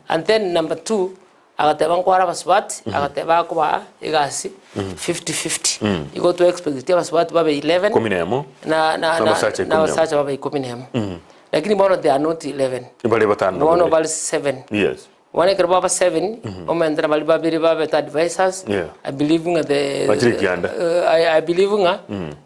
and then number two agateba nkware abasubati agateba akobaa egasi 50-50 igo twa expect abasubati babe 11 Kumi na emo. na na Na na abasacha na ikomi na emo. abasacha babe ikomi na emo lakini bono they are not 11 Bare batano na bono babere. bari 7 Yes. Bono ekero baba seven, omentera baria babere babete advisors, Yeah. I believe ng'a the Bachire kianda. I, I believe ng'a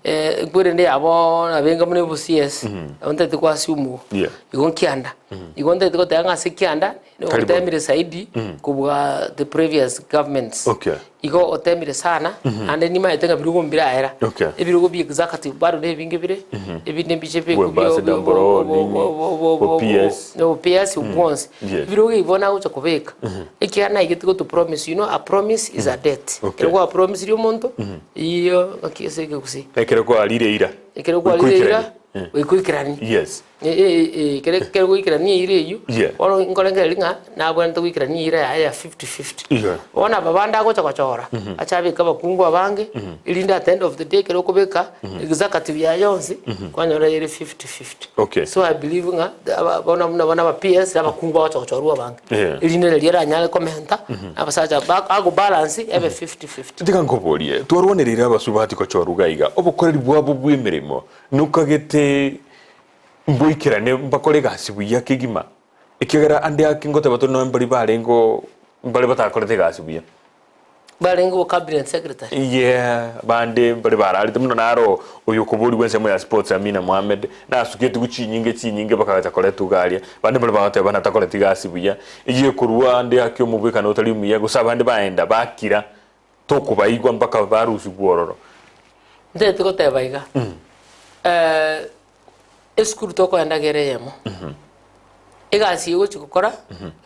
eh, ekwerende yabo nabenga buna obo CS, nabo ntagete ko assume igo. Yeah. Igo nkianda. Igo ntagete goteba ng'a ase kianda, Karibu. otemire zaidi kobua the previous governments. Okay. Igo otemire sana, naende nimanyete ng'a ebirogo mbiraera. Okay. Ebirogo bia executive bado na ebinge bire, ebinde mbiche Bwa ambassador mboro, nini, bo PS. obo PS bwonsi. Yes. Ebirogo ebi bono agocha kobeka, ekiagera naigete goto promise, you know a promise is a debt. Okay. Ekero gwa promisiri omonto, eyio ng'aki ase ekegusii. Ekero kwarire eira. Ekero kwarire eira, goikoikerania. Yes. Ekero ekero goikerania eira eyio, Yeah. bono nkorengereria ng'a nabwenerete goikerania eira yaye ya 50-50. Yeah. Bono aba bande agocha gochora, ache abeke abakungu abange, erinde at the end of the day ekero okobeka executive yaye yonsi, kwanyora ere 50-50. Okay. So I believe ng'a aba bono buna bono aba PS abakungu bagocha gochorwa abange, Yeah. erinde riria eranyare komenta, abasacha ba agobalance ebe 50-50. Tiga nkoborie, twarwanereire abasubati gochorwa iga iga, obokoreri bwabo bw'emeremo nokagete mboikerane mbakore egasi buya kegima. Ekiagera ande ake ngoteba tore nonya mbaria barenge oo mbare batakorete egasi buya. Barenge bo cabinet secretary. Yeah, bande mbare bararete mono naro oyo okoborigwa ensemo ya sports Amina Mohamed nasuketigwe chinyinge chinyinge bakagacha koretwa iga aria. Bande mbare bagoteba natakoreti egasi buya, eyio ekorwa ande ake omobwekano otari omuya gose abande baenda bakira tokobaigwa mpaka barusigwe ororo. Ntagete goteba iga, esukuru tokoenda gere eyemo, egasi eye ogochi gokora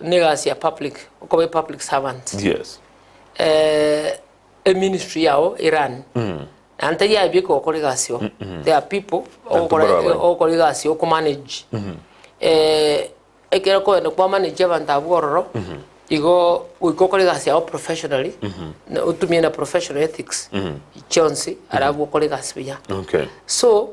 na egasi ya public, okoba epublic servant. Yes. Eministry yao erun, naende tari aye bieka ogokora egasi oo, there are people ogokora Abanto barabwo. ogokora egasi okomanage. Ekero okogenda kwamanage abanto abwo ororo, igo goika okore egasi yao professionally, na otumie na professional ethics chionsi arabwo okore egasi buya. Okay. So,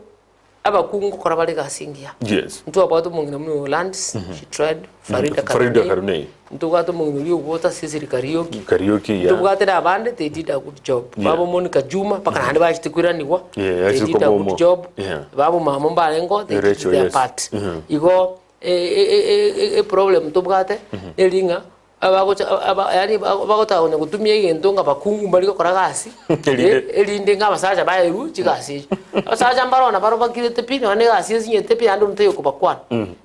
abakungu nkokora bare egasi engiya. Yes. Ntwabwate omong'ina buna oyo Lands, she tried, Farida Farida Karunei. Karunei. Ntobwate omong'ina oria ogwota Cecily Kariuki. Kariuki, yeah. Ntobwate na abande, they did a good job. Yeah. Babo Monica Juma, mpaka naende bachete koiranigwa, Yeah, they achete did a koba good omo. job. Yeah. Babo mamo mbarengeo, they did Rachel, their yes. part. Igo eproblem tobwate neri ng'a abagocha aba yaani bagotaka konya gotumia egento ng'a bakungu mbari gokora gasi, Erinde. erinde ng'a abasacha baerwe chigasi echio. Abasacha mbaro nabaro bakirete pi nonya na egasi esinyete pi naende onde taiyo okobakwana.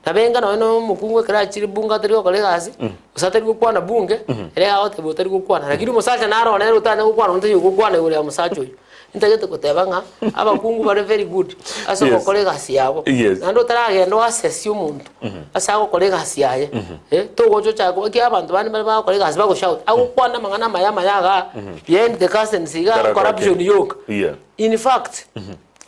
Nabo enga nonya na omokungu ekero achire bunge atari gokora egasi, gose atari gokwana bunge, ere agoteba otari gokwana. Lakini omosacha naro one ere otanya gokwana onde taiyo ogokwana igoro ya mosacha oyio. Ntagete goteba ng'a abakungu bare very good ase Yes. ogokora egasi yabo. Yes. Naende otaragenda oassess omonto ase agokora egasi yaye, eh, togocha ochake ekiagera abanto bande mbare bagokora egasi bagoshout, agokwana amang'ana amaya amaya igaa, behind the curtains igaa Kara corruption kake. yoka. Yeah. In fact,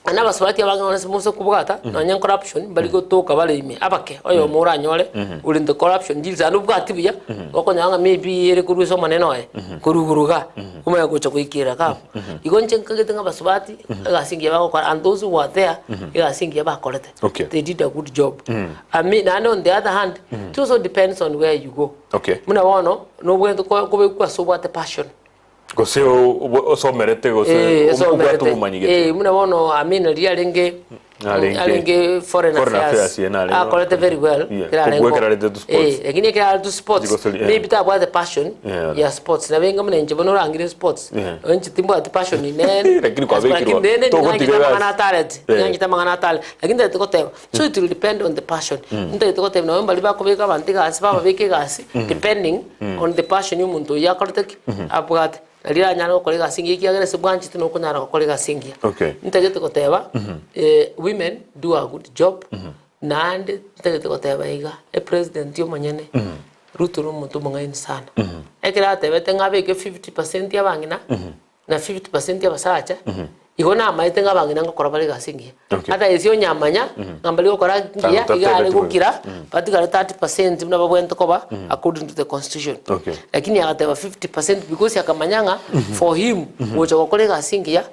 naende abasubati abange bono ase mose kobwata, nonya corruption mbari gotoka bare ime, abake, oyomo oranyore ore into corruption deals naende obwati buya, okonyora ng'a maybe ere korwa ase omonene oye, korwa igoro igaa, omanye gocha goikera iga abwo. Igo inche nkagete ng'a abasubati, egasi engiya bagokora and those who are there, egasi engiya bakorete. Okay. They did a good job. I mean, naende on the other hand, it also depends on where you go. Okay. Buna bono, nobwenerete ko- kobekwa ase obwate passion. Gose osomerete gose Eh, obwate esomerete. obomanyi gete. Eh, buna bono Amin riria arenge Arenge- arenge foreign Foreign affairs Affairs, yeah, narenge. akorete very well Yeah, ekero arenge kobua ekero arete to sports. Eh, lakini ekero arete sports Chigosori, yeah. maybe tabwate passion Yeah. ya sports nabo enga buna inche bono orangire sports Yeah. inche timbwati passion inene Lakini kwabekirwa, Lakini rende togotiga ning'anchete amang'ana egasi. a talent Yeah. ning'anchete amang'ana a talent lakini ntagete goteba so it will depend on the passion ntagete goteba nonye baria bakobeka abanto egasi bababeka egasi depending on the passion ya omonto oyio akorete ki abwate. Nari ranyare gokora egasi engiya ekiagera ase bwanchete nokonyara gokora egasi engiya. Okay. Ntagete goteba women do a good job naende ntagete goteba iga epresident omonyene Ruto na omonto omong'aini sana. Ekero atebete ng'a abeke 50% ya abang'ina na 50% ya abasacha, igo namaete ng'a abang'ina ngokora bare egasi engiya. Okay. Ata ase onyamanya ng'a mbari gokora ngiya, Tago iga are tatebetigwe. gokira, batigare 30% buna babwenerete koba according to the constitution. Okay. Lakini agateba 50% because akamanya ng'a for him gocha gokora egasi engiya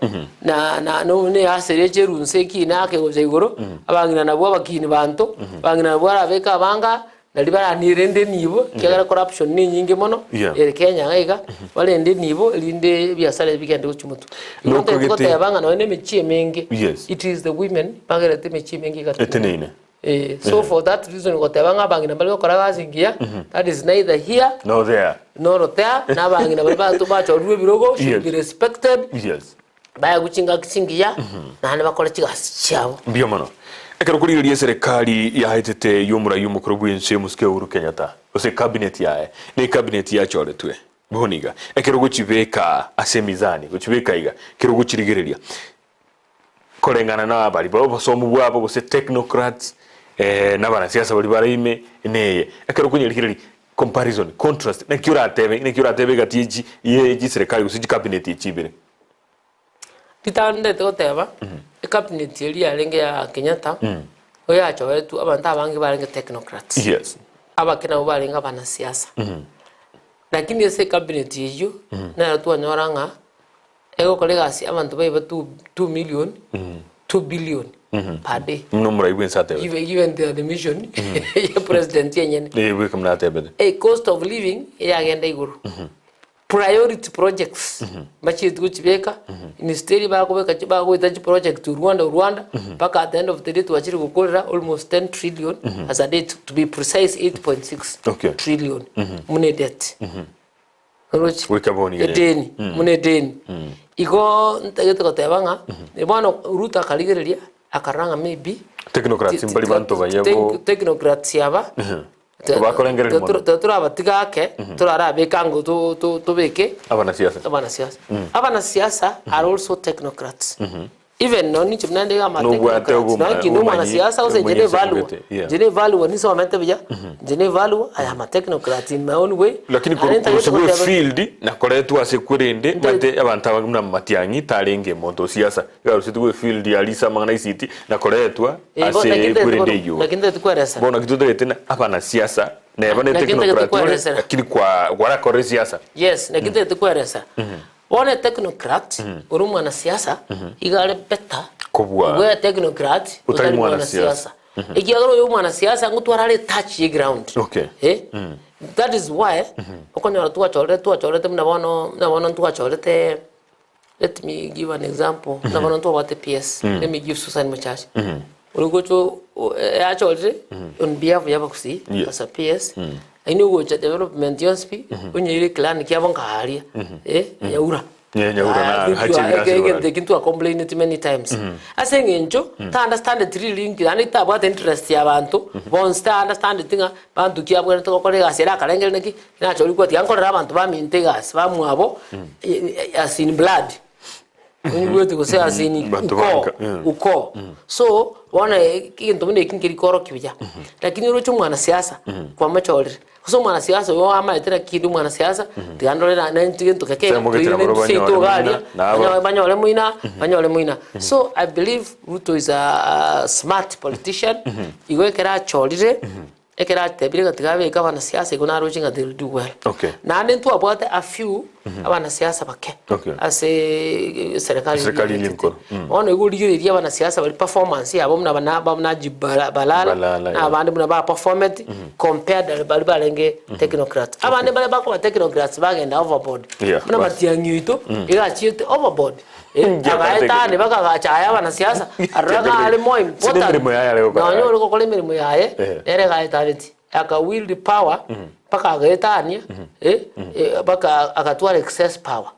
na na no ne asere echerunse ekina ake gocha igoro, abang'ina nabwo abakini banto, abang'ina nabwo arabeke abanga Nari baranirende enibo, ekiagera corruption nenyinge mono Yeah. ere Kenya iga iga, barende enibo erinde ebiasara ebi bigende gochia motwe. Igo Nokogete- ntagete goteba ng'a nonye na emechie emenge, Yes. it is the women bagerete emechie emenge iga Eteneine. Eh, so for that reason goteba ng'a abang'ina mbari gokora gasi engiya, that is neither here No there. nor there, na abang'ina baria bato bachorirwe ebirogo should Yes. be respected, Yes. Baegwe chingaki chingiya, naende bakore chigasi chiabo. Mbuya mono. Ekero korigereria eserekari yaetete y'omorai omokoro bw'ense Omosike Uhuru Kenyatta, gose ecabinet yaye, na ecabinet yachoretwe bono iga, ekero ogochibeka ase emizani, gochibeka iga, ekero ogochirigereria koreng'ana na abari ba obosomu bwabo gose technocrats na abanasiasa baria bare ime neye, ekero okonyarigereria comparison, contrast, naki oratebe, naki oratebe egati ye chi ye chiserekari gose chicabinet echi ibere. Ritang'ani goteba, ecabinet eria yarenge ya Kenyatta, nigo yachoretwe abanto abange barenge technocrats. Yes. Abake nabwo barenge abanasiasa. Lakini ase ecabinet eyio, nero twanyora ng'a egokora egasi abanto baiba 2 2 million, 2 billion per day. Buna omorai bwensi atebete. Given the admission ya president yenyene. Eh, bweka buna atebete. A cost of living eyagenda igoro. Priority projects mbachieti gochibeka, instead bakobeka chi bagoeta chiproject Rwanda Rwanda mpaka at the end of the day twachire gokorera almost 10 trillion as a date to be precise 8.6 Okay. trillion buna edebt. Oroche? Goika bono iga Edeni, buna edeni. Igo ntagete goteba ng'a bono Ruto akarigereria akarora ng'a maybe Technocrats mbari banto baye bo. Technocrats aba Tobakorengereria mono. Torabatiga ake, torarabeke ango tobeke Abanasiasa. abanasiasa. Abanasiasa are also technocrats. Even nonye ninche buna nde iga ama Nobwate technocrats. Nonye ki obumanyi- nomwanasiasa gose inche obumanyi ne value. ase yeah. Inche ne value nisomete buya, inche ne value, I am a technocrat in my own way. Lakini Naende ntagete korosibwa goteba- efield nakoretwe ase kwerende Nte- mate abanto abange buna Matiang'i tarenge monto o siasa iga arusetigwe efield ya Lisa amang'ana ICT nakoretwa Eh, bo- ase lakini ntagete kwerende koru- eyio. lakini ntagete kweresera. Bono naki totagete na abanasiasa neba ne Lakini ntagete technocrat ore kweresera. lakini kwa kwarakorire siasa. Yes, naki ntagete kweresera. Bono etechnocrat, ore omwanasiasa, iga are better Kobua kobua etechnocrat otari otari mwanasiasa. mwanasiasa. Ekiagera oyo omwanasiasa ngotwara are etouch ye ground. Okay. Eh? That is why okonyora twachorete twachorete buna bono buna bono ntwachorete Let me give an example, buna bono ntobwate PS, let me give Susan Mochache. Ori gocha achorire on behalf ya abagusii as a PS, lakini ogocha development yonsi pi, onyeire eclan kiabo nkaria, eh, Nyaura. Yeah, Nyaura na Ah, hachi ebirasi egento korari. eki ntwa-complaineti many times. Ase eng'encho, ta understandeti riri nki naende tabwate interest ya abanto, bonsi ta understandeti ng'a banto ki abwenerete gokora egasi ere akarengeri naki, Nachorigwe tiga nkorere abanto baminto egasi bamwabo as in blood onyigwete gose as in Banto ukoo banka, mm. ukoo so bono egento buna eki nkeri korokia buya lakini oroche omwanasiasa kwamachorire gose omwanasiasa oyo amaete naki kende omwanasiasa tiga ndore na nainche gento geke Ase mogetera toire barobwo seito banyore iga aria moina, na aba. banyore moina banyore moina so I believe Ruto is a smart politician igo ekero achorire Ekero atebire ng'a tiga abeke abanasiasa igo naroche ng'a they will do well. Okay. Naende ntwabwate a few abanasiasa bake Okay. ase serikali Serikali eye enkoro. Mm. Bono igo origereria abanasiasa baria performance yabo buna bana ba Najib Bala- Balala Balala, na yeah. abande buna ba performeti compared na baria barenge technocrats. Abande baria bakoba technocrats bagenda overboard. Yeah, Buna bas. Matiang'i oito iga achiete overboard. Inche Agaetania bakagacha aye abanasiasa, arora ng'a are more Ase important nemeremo yaye are gokora. nonya ore gokora emeremo yaye, Eh. nere gaetaneti, aka wield power mpaka agaetania, eh, eh, mpaka agatwara excess power.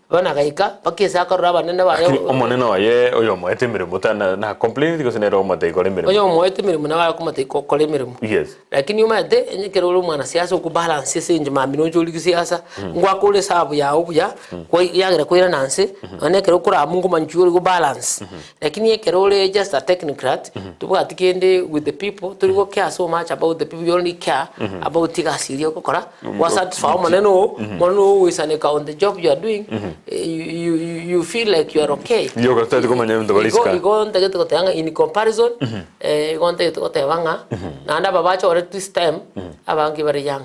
Bono agaika mpaka ase akarora abanene baye Lakini omonene oye oyomoete emeremo tana na complaineti gose nere omotebi kora emeremo. oyomoete emeremo nabo akomotebia kora emeremo. Yes. Lakini omanyete, onye ekero ore omwanasiasa okobalance ase eng'encho mambia noche orie gisiasa, ngwakore esabu yago buya, kwai yagera koirana nse, nonya ekero okoramwa nkomanya chio ore gobalance. Lakini ekero ore just a technocrat, tobwati kende with the people, tori go care so much about the people, you only care about egasi eria ogokora, gwasatisfy omonene oo, omonene oo ogoisaneka on the job you are doing, you you you feel like you are okay. Yoka totari komanya ebinto bare Igo isiko. igo ntagete goteba ng'a in comparison, Igo ntagete goteba ng'a naende aba bachorete this time abange bare young.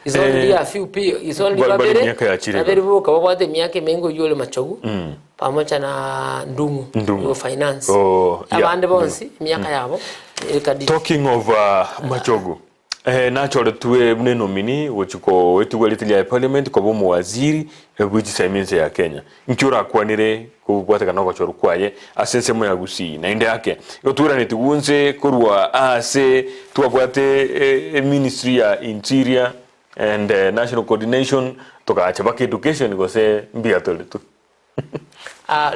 Is only a few pi is only Bari- bari babere emiaka yachire babere boka babwate emiaka emenge oywo ore Machogu pamoja na Ndung'u Ndung'u. oyo finance. Oh, yeah, Abande bonsi emiaka yabo ere kadiri. Talking of Machogu, eh, nachoretwe buna enomini gochia koetigwa erieta riaye parliament koba omowaziri bwe chisemi ense ya Kenya. Inki orakwanere kobwatekana nogochorwa kwaye ase ensemo ya Gusii? Naende ake, igo tweranetigwe inse korwa aase twabwate eministry ya Interior and National Coordination togacha mpaka Education gose mbuya tore tu.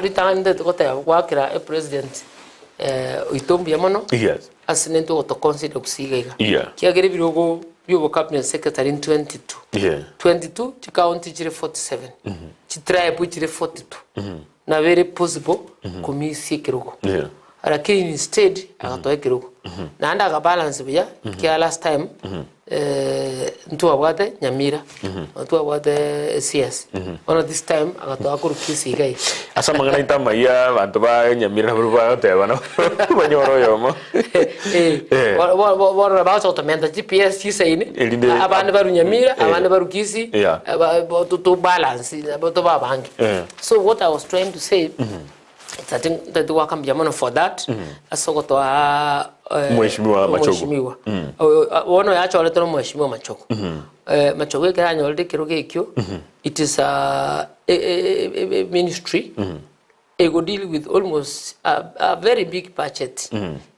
Ritang'ani ntagete goteba goakera epresident oito mbuya mono Yes. ase nintwe ogotoconsider gusii iga iga. Yeah. Kiagera ebirogo bia obocabinet secretary 22. Yeah. 22 chicounty chire 47 chitribe chire 42 nabo ere possible komisia ekerogo Yeah. lakini instead agatoa ekerogo naende akabalance buya ekiagera last time ntwabwate Nyamira ntwabwate CS bono this time agatoa korwa Kisii iga iga. Ase amang'ana aito amaya abanto ba Nyamira nabwo bagoteba nabo banyore oyomo. Eh, Eh. bono bagocha gotomenta chips chisaini Erinde- abande barwa Nyamira Eh. abande barwa Kisii Yeah. to balance nabo tobe abange Eh. so what I was trying to say. Tati ntagete goaka mbuya mono for that ase ogotoa Mheshimiwa Machogu. Mheshimiwa. Oyo- a- Bono yachoretwe na Mheshimiwa Machogu. Machogu ekero anyorire ekerogo ekio, it is a, a, a, a, a ministry ego deal with almost a, a very big budget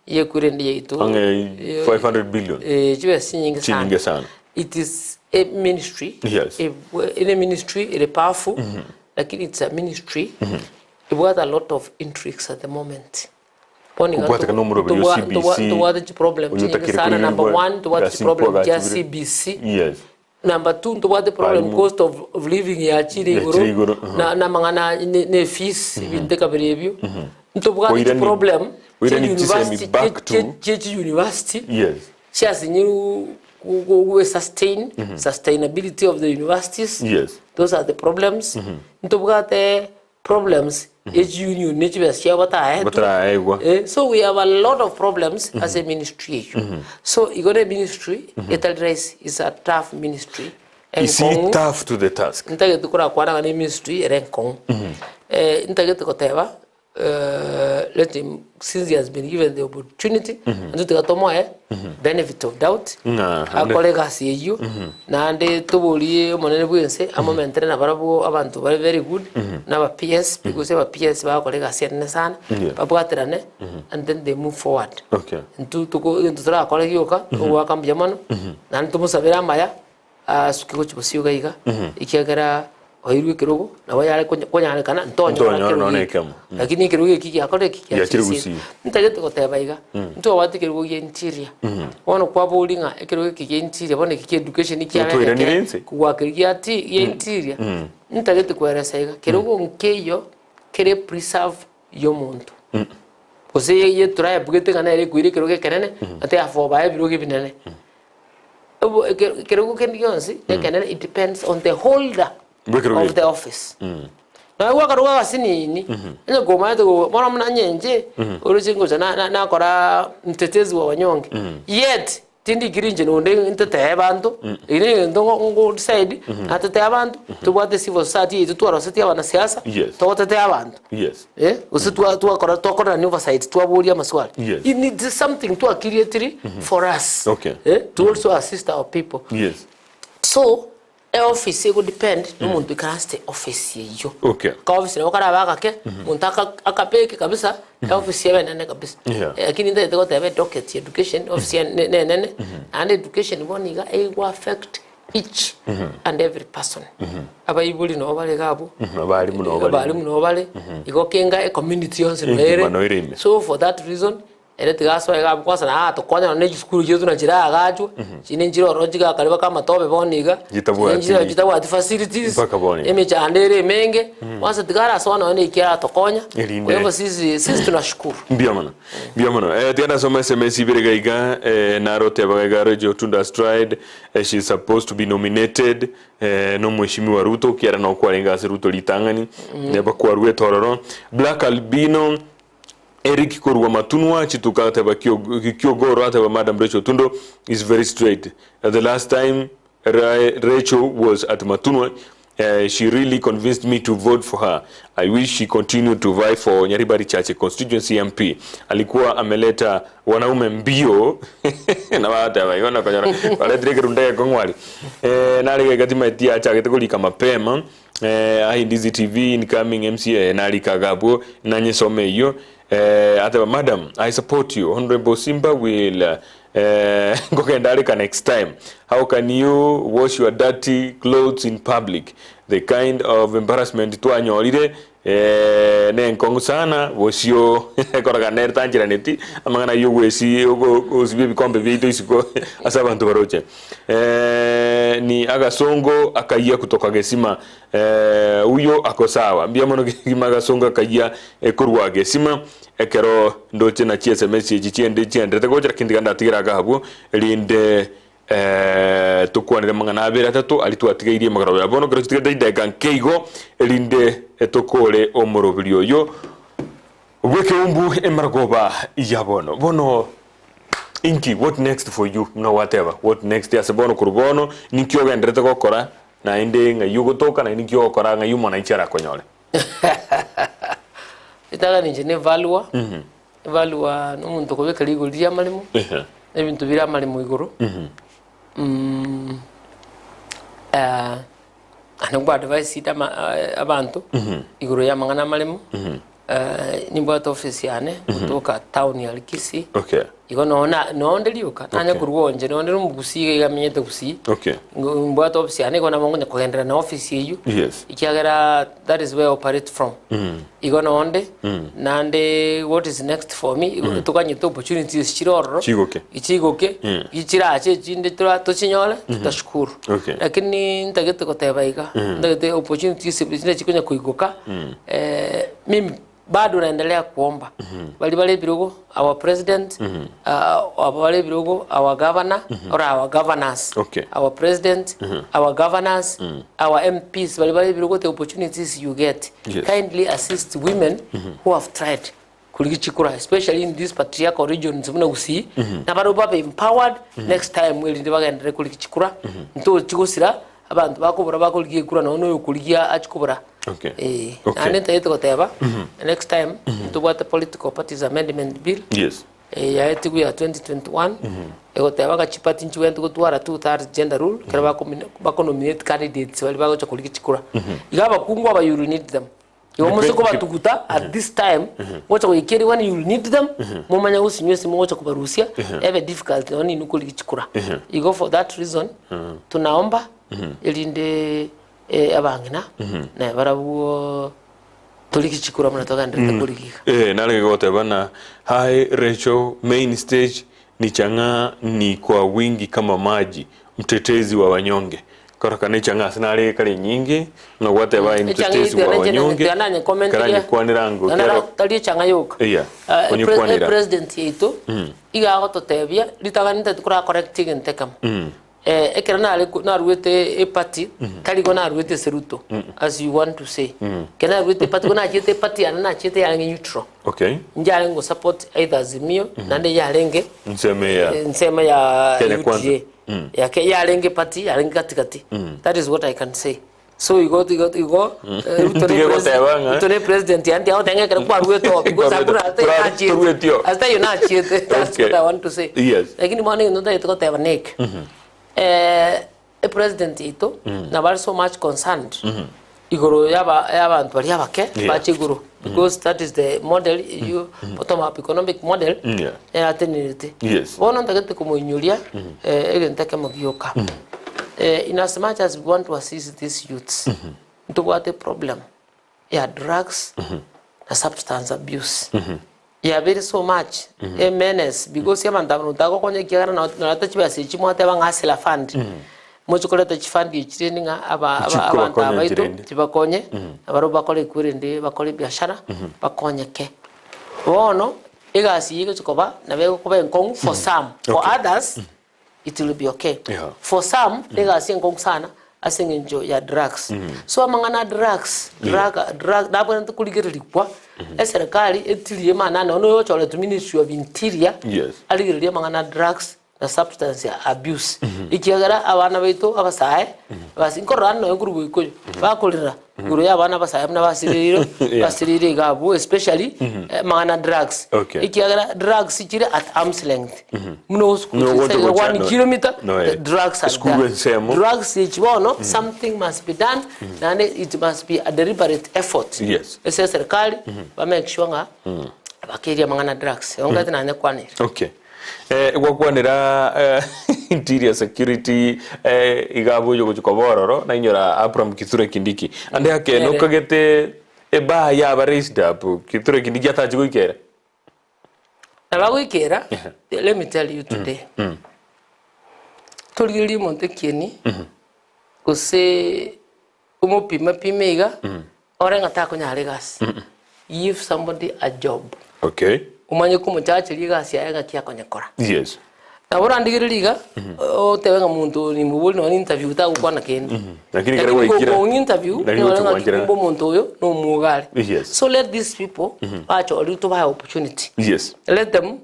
yekurende yaito Ang'e 500 billion. chibesa chinyinge sana. Chinyinge sana. It is a ministry Yes. ere ministry ere powerful lakini it's a ministry Ebwate a lot of intrigues at the moment. Bono iga Kobwateka to- nomoroberi o tobwa- CBC, tobwa- tobwate chiproblem oyo chinyinge otakire sana. Number korigerigwa one, tobwate gasi chiproblem chia nkwagachibire. CBC. Yes. Number two, ntobwate problem Barimu. cost of, of living yachire Yachire igoro igoro, mhm. na namang'ana ne ne fees ebinto kabere ebio. Ntobwate Oirani- chiproblem chia oirani chisemi university back to- chia- chia chiuniversity Yes. chiasinyirwe ku sustain sustainability of the universities. Yes. Those are the problems. Ntobwate problems each union ne chibesa chiabo bataetwe Bataraegwa. Eh, so we have a lot of problems as a ministry eywo so igo ne ministry etari rahisi is a tough ministry Is he enkong'u tough to the task? ntagete korakwana ng'a ne ministry ere enkong'u Eh, ntagete koteba eh, let him since he has been given the opportunity intwe tiga tomoe benefit of doubt Ng'a, ande- akore egasi eyio naende toborie omonene bwense amomentere nabarabwo abanto bare very good na aba PS because aba PS bagokora egasi enene sana Yeah. babwaterane and then they move forward Okay. intwe toko egento torakore gioka ogoaka mbuya mono naende tomosabere amaya asuke gochia bosio iga iga ekiagera oirwe ekerogo nabo yare konya konyarekana ntonyora Ntonyora ekerogo nonye eke. ekemo. Lakini ekerogo eki giakora eki Giachire giachire gusii. Ntagete goteba iga, ntobwate ekerogo gia interior. Bono kwaboria ng'a ekerogo eke gia interior bono eke kia education kiabe Otwairanire egeke inse? kobua keria gia ti gia interior. Ntagete koeresa iga, kerogo nkeiyo kere preserve ya omonto. Gose ye tribe gete ng'a nere ekoira ekerogo ekenene, ate afobae ebirogo ebinene. Obo eke- ekerogo kende gionsi ekenene it depends on the holder Bw'ekerogo of eke. the office. Naye gwakaroka agasinini, onye komanyete go bono buna onye inche, oroche ngocha na- na- nakora mtetezi wa wanyonge, yet tindikiri inche nonde ntetee abanto, eri na egento ngo- ngo decide, natetee abanto, tobwate civil society yaito twarosetie abanasiasa, Yes. togotetea abanto. Yes. Eh, gose twa- twakora twakorera ni oversight twaboria amaswali Yes. It needs something twakirietiri for us Okay. eh, to also assist our people Yes. so eoffice ego depend nomonto oikaransete office eyio Okay. ka office nabo karabe agake monto aka- akabeke kabisa eoffice ebe enene kabisa Yeah. Eh, lakini ntagete goteba edocket ya education office ya ne- ne enene naende education bono iga ego affect each and every person abaibori nabo bare iga abwo Abarimu nabo bare. abarimu nabo bare igo kenga ecommunity yonsi Engima noere noere ime. so for that reason ere tiga asoe iga abwo kwanza na atokonyana na chisukuru chiaito na chire agachwa chinde nchire ororo chigakare baka amatobe bono iga Chitabwati- chinde nchire chitabwati facilities Mpaka bono iga. emechando ere emenge kwanza tiga arasoa nonye na ekio aratokonya Erinde- kwa hivyo sisi sisi tunashukuru Mbuya mono. Mbuya mono. Eh, tiga ndasoma SMS ibere iga iga eh, naro otebaga iga Rachel Otundo has tried eh, she is supposed to be nominated eh, no mweshimiwa Ruto kiara no kwarenge ase Ruto ritang'ani neba kwaruete ororo Black Albino Eric korwa Matunwa chituka ateba Kio- Kiogoro ateba Madam Rachel Otundo is very straight Uh, the last time Ra- Rachel was at Matunwa Uh, she really convinced me to vote for her. I wish she continued to vie for Nyaribari Chache constituency MP. Alikuwa ameleta wanaume mbio na bateba igo nakonyora baretire ekerunda gekong'wari eh, nare gatimaeti achagete korika mapema eh, ahi Ndizi TV incoming MCA narikaga abwo nanyesome eyio eh, ateba madam I support you honorable Simba will uh, eh, nkogenda arika next time how can you wash your dirty clothes in public the kind of embarrassment twanyorire eh, nenkong'u sana bosio koroka nere tancheraneti amang'ana ayio ogwesi ogo- ogosibia ebikombe biaito isiko ase abanto baroche eh, ni agasongo akayia kutoka gesima eh, huyo ako sawa mbuya mono kegima agasongo akayia eh, korwa gesima Ekero ndoche na chiSMS echi chiende chienderete gocha, lakini tiga ndatigere ake abwo, erinde tokwanere amang'ana abere atato aria twatigeirie magoro ya bono, ekero chitigete chidakika nke igo, erinde tokore omoroberi oyo bw'ekeumbu emarogoba ya bono. Bono inki, what next for you? Buna gwateba, what next ase bono korwa bono, ninki ogenderete gokora, naende ng'ai ogotoka, naende ninki ogokora ng'ai omwananchi arakonyore? Ritang'ani inche ne valuer, evaluer na omonto okobeka rigori ri'amaremo, Ehe. na ebinto bire amaremo igoro. Naende nkoadvised ama abanto igoro y'amang'ana amaremo, nimbwate office yane gotoka town ya Kisii. Okay. Igo noo na nonde rioka, nanye Okay. korwa onche nonde na omogusii iga iga amenyete gusii. Okay. Ngo mbwate office yane igo nabo nkonya kogenderera na office eywo. Yes. Ekiagera that is where I operate from. Igo nonde, naende what is next for me, igo tokanyete opportunities chire ororo. Chigoke. Chigoke, chirache echinde tora tochinyore, tutashukuru. Okay. Lakini ntagete koteba iga, ntagete opportunities chinde chikonya koigoka, mimi Bado naendelea kuomba baria bare ebirogo our president aba bare ebirogo our governor or our governors Okay. our president our governors our MPs baria bare ebirogo the opportunities you get Yes. kindly assist women who have tried korigia chikura especially in these patriarchal regions buna Gusii nabarabwo babe empowered next time erinde bagenderere korigia chikura ntochi gosira abanto bakobora bakorigia ekura nonye na oyokorigia achie kobora. Okay. Eh, Okay. naende ntagete goteba next time ntobwate political parties amendment bill Yes. eh, yaetigwe ya 2021 egoteba ng'a chiparty nchibwenerete gotwara two thirds gender rule ekero bakomine- bakonominate candidates baria bagocha korigia chikura. Iga abakungu aba you will need them. Igo mose Depend- kobatuguta at this time ngocha goikeria when you will need them momanye gosinywa ase mogocha kobarusia ebe difficult nonye ninwe korigia chikura. Igo for that reason tunaomba erinde Abang'ina na barabwo torigie chikura buna togendererete korigia. Eh, narenge goteba na hi Rachel main stage ni chang'aa ni kwa wingi kama maji mtetezi wa wanyonge koroka ne chang'aa ase nare ekare enyinge buna gwateba aye mtetezi wa wanyonge karanyekwanera ango kero Tari echang'a yoka. Eya, onyekwanera. President yaito iga agototebia ritang'ani ntari kora correct egento ekemo. Ekero nare ko- naruete eparty, tari igo naruete ase Ruto, as you want to say. Ekero naruete eparty, igo nachiete eparty yane nachiete yarenge neutral. Okay. Inche yarenge gosupport either Azimio, naende yarenge Ensemo ya ensemo ya Kenya Kwanza. UDA. Ya Ke- yarenge party, yarenge katikati. That is what I can say. So igo igo igo eh, Ruto ne Tige pres- goteba ng'a- Ruto ne president yandi agoteba ng'a ekero kwaruete oo because Kwaruete. hakuna ase Tura- nachiete. toruetio. Ase taiyo nachiete. That's Okay. what I want to say. Yes. Lakini bono egento ntagete goteba neke. Eh, epresident yaito nabo are so much concerned igoro yaba y'abanto baria abake Yeah. bache igoro because that is the model you bottom up economic model Yeah. eratenerete. Yes. Bono ntagete komoinyoria eh, egento ekemo gioka. In as much as we want to assist these youths, ntobwate problem ya drugs na substance abuse. Yabeire so much a menace because abanto aba notagokonya ekiagera no- noreta chibesa echi mwateba ng'a hustler fund, moche koreta chifund echi rende ng'a aba aba abanto Chikobakonya aba baito chirende. chibakonye, nabarobwo bakore ekwerende bakore ebiashara, bakonyeke. Bono, egasi eye egochi koba nabo egokoba enkong'u for some, for Okay. others, it will be okay. Yeah. For some, egasi enkong'u sana ase eng'encho ya drugs. So amang'ana a drugs, drug, drug, nabwenerete korigererigwa, eserekari etirie amang'ana aya, nonya oyochoretwe ministry of interior, Yes. arigererie amang'ana a drugs na substance abuse. Ekiagera abana baito abasae, basi nkorora nonya nkorwa Gikuyu, bakorera igoro ya abana abasae buna basireirwe, Yeah. basireire iga abwo especially amang'ana a drugs. Okay. Ekiagera drugs chire at arm's length. Buna No, ogosukurucha gocha iga gocha, one no. kilometer, No, the eh. drugs are Esukuru there. ensemo. Drugs echi bono, something must be done, naende it must be a deliberate effort. Yes. Ase eserikali, ba make sure ng'a bakeria amang'ana a drugs. Igo nkaete nanye kwanera. Okay. Eh, gwakwanera eh, interior security eh, iga abwo oyo gochia koba ororo nainyora Abraham Kithure Kindiki ande ake Nere. nokagete ebar yaba raised up Kithure Kindiki atachi goikera Nabagoikera, let me tell you today, torigererie omonto ekieni, gose omopima pime iga, ore ng'a takonyara egasi. Give somebody a job. Okay. Omanye komochacheria egasi yaye ng'aki akonyekora. Yes. Nabo orandigererie iga, otebe ng'a monto oyo nimobori nonya interview tagokwana kende. Lakini ekero Lakini gwaikire- gokong'a interview, Lakini nigo ore ng'aki gochia kumbe omonto oyo nomwoga are. Yes. So let these people bachorire tobae opportunity. Yes. Let them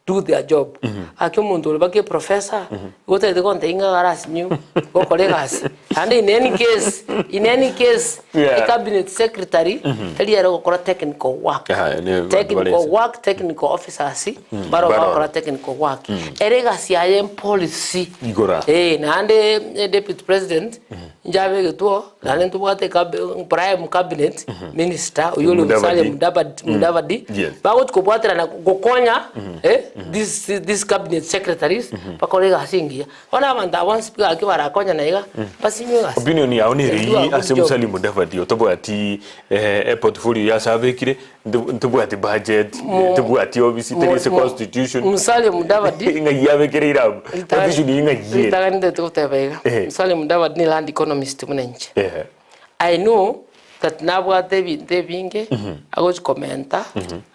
do their job. Gaki omonto ore baka eprofessor, igo otagete gontebia ng'a iga arasinyu gokora egasi. Naende in any case, in any case, Yeah. e cabinet secretary tari ere ogokora technical work. Aya, ne banto Technical bare ase. work, technical officers, mbaro baroro. bagokora technical work. Ere egasi yaye policy. Igora. Eh, naende eh, deputy president, inche abegetwe oo, naende ntobwate ekabi- prime cabinet minister, oyio ore Mudavadi. Musalia Mudavadi, Mudavadi, Yes. bagochi kobwaterana gokonya eh, this, this cabinet secretaries, bakore egasi engiya. Bono abanto aba bonsi pi gaki barakonyana iga, basinywe egasi. Opinion yao nere They do a eyio good ase job. Musalia Mudavadi otabwati eh, eportfolio ya ase abekire, nto- ntobwati budget, ntobwati ofisi, teri ase constitution. Musalia Mudavadi Ng'ai abekereire abwo? Position eyio ng'ai ere? Ritang'ani ntagete goteba iga, Ehe. Musalia Mudavadi ne land economist buna inche. Ehe. I know that nabwate ebinto ebinge agochi komenta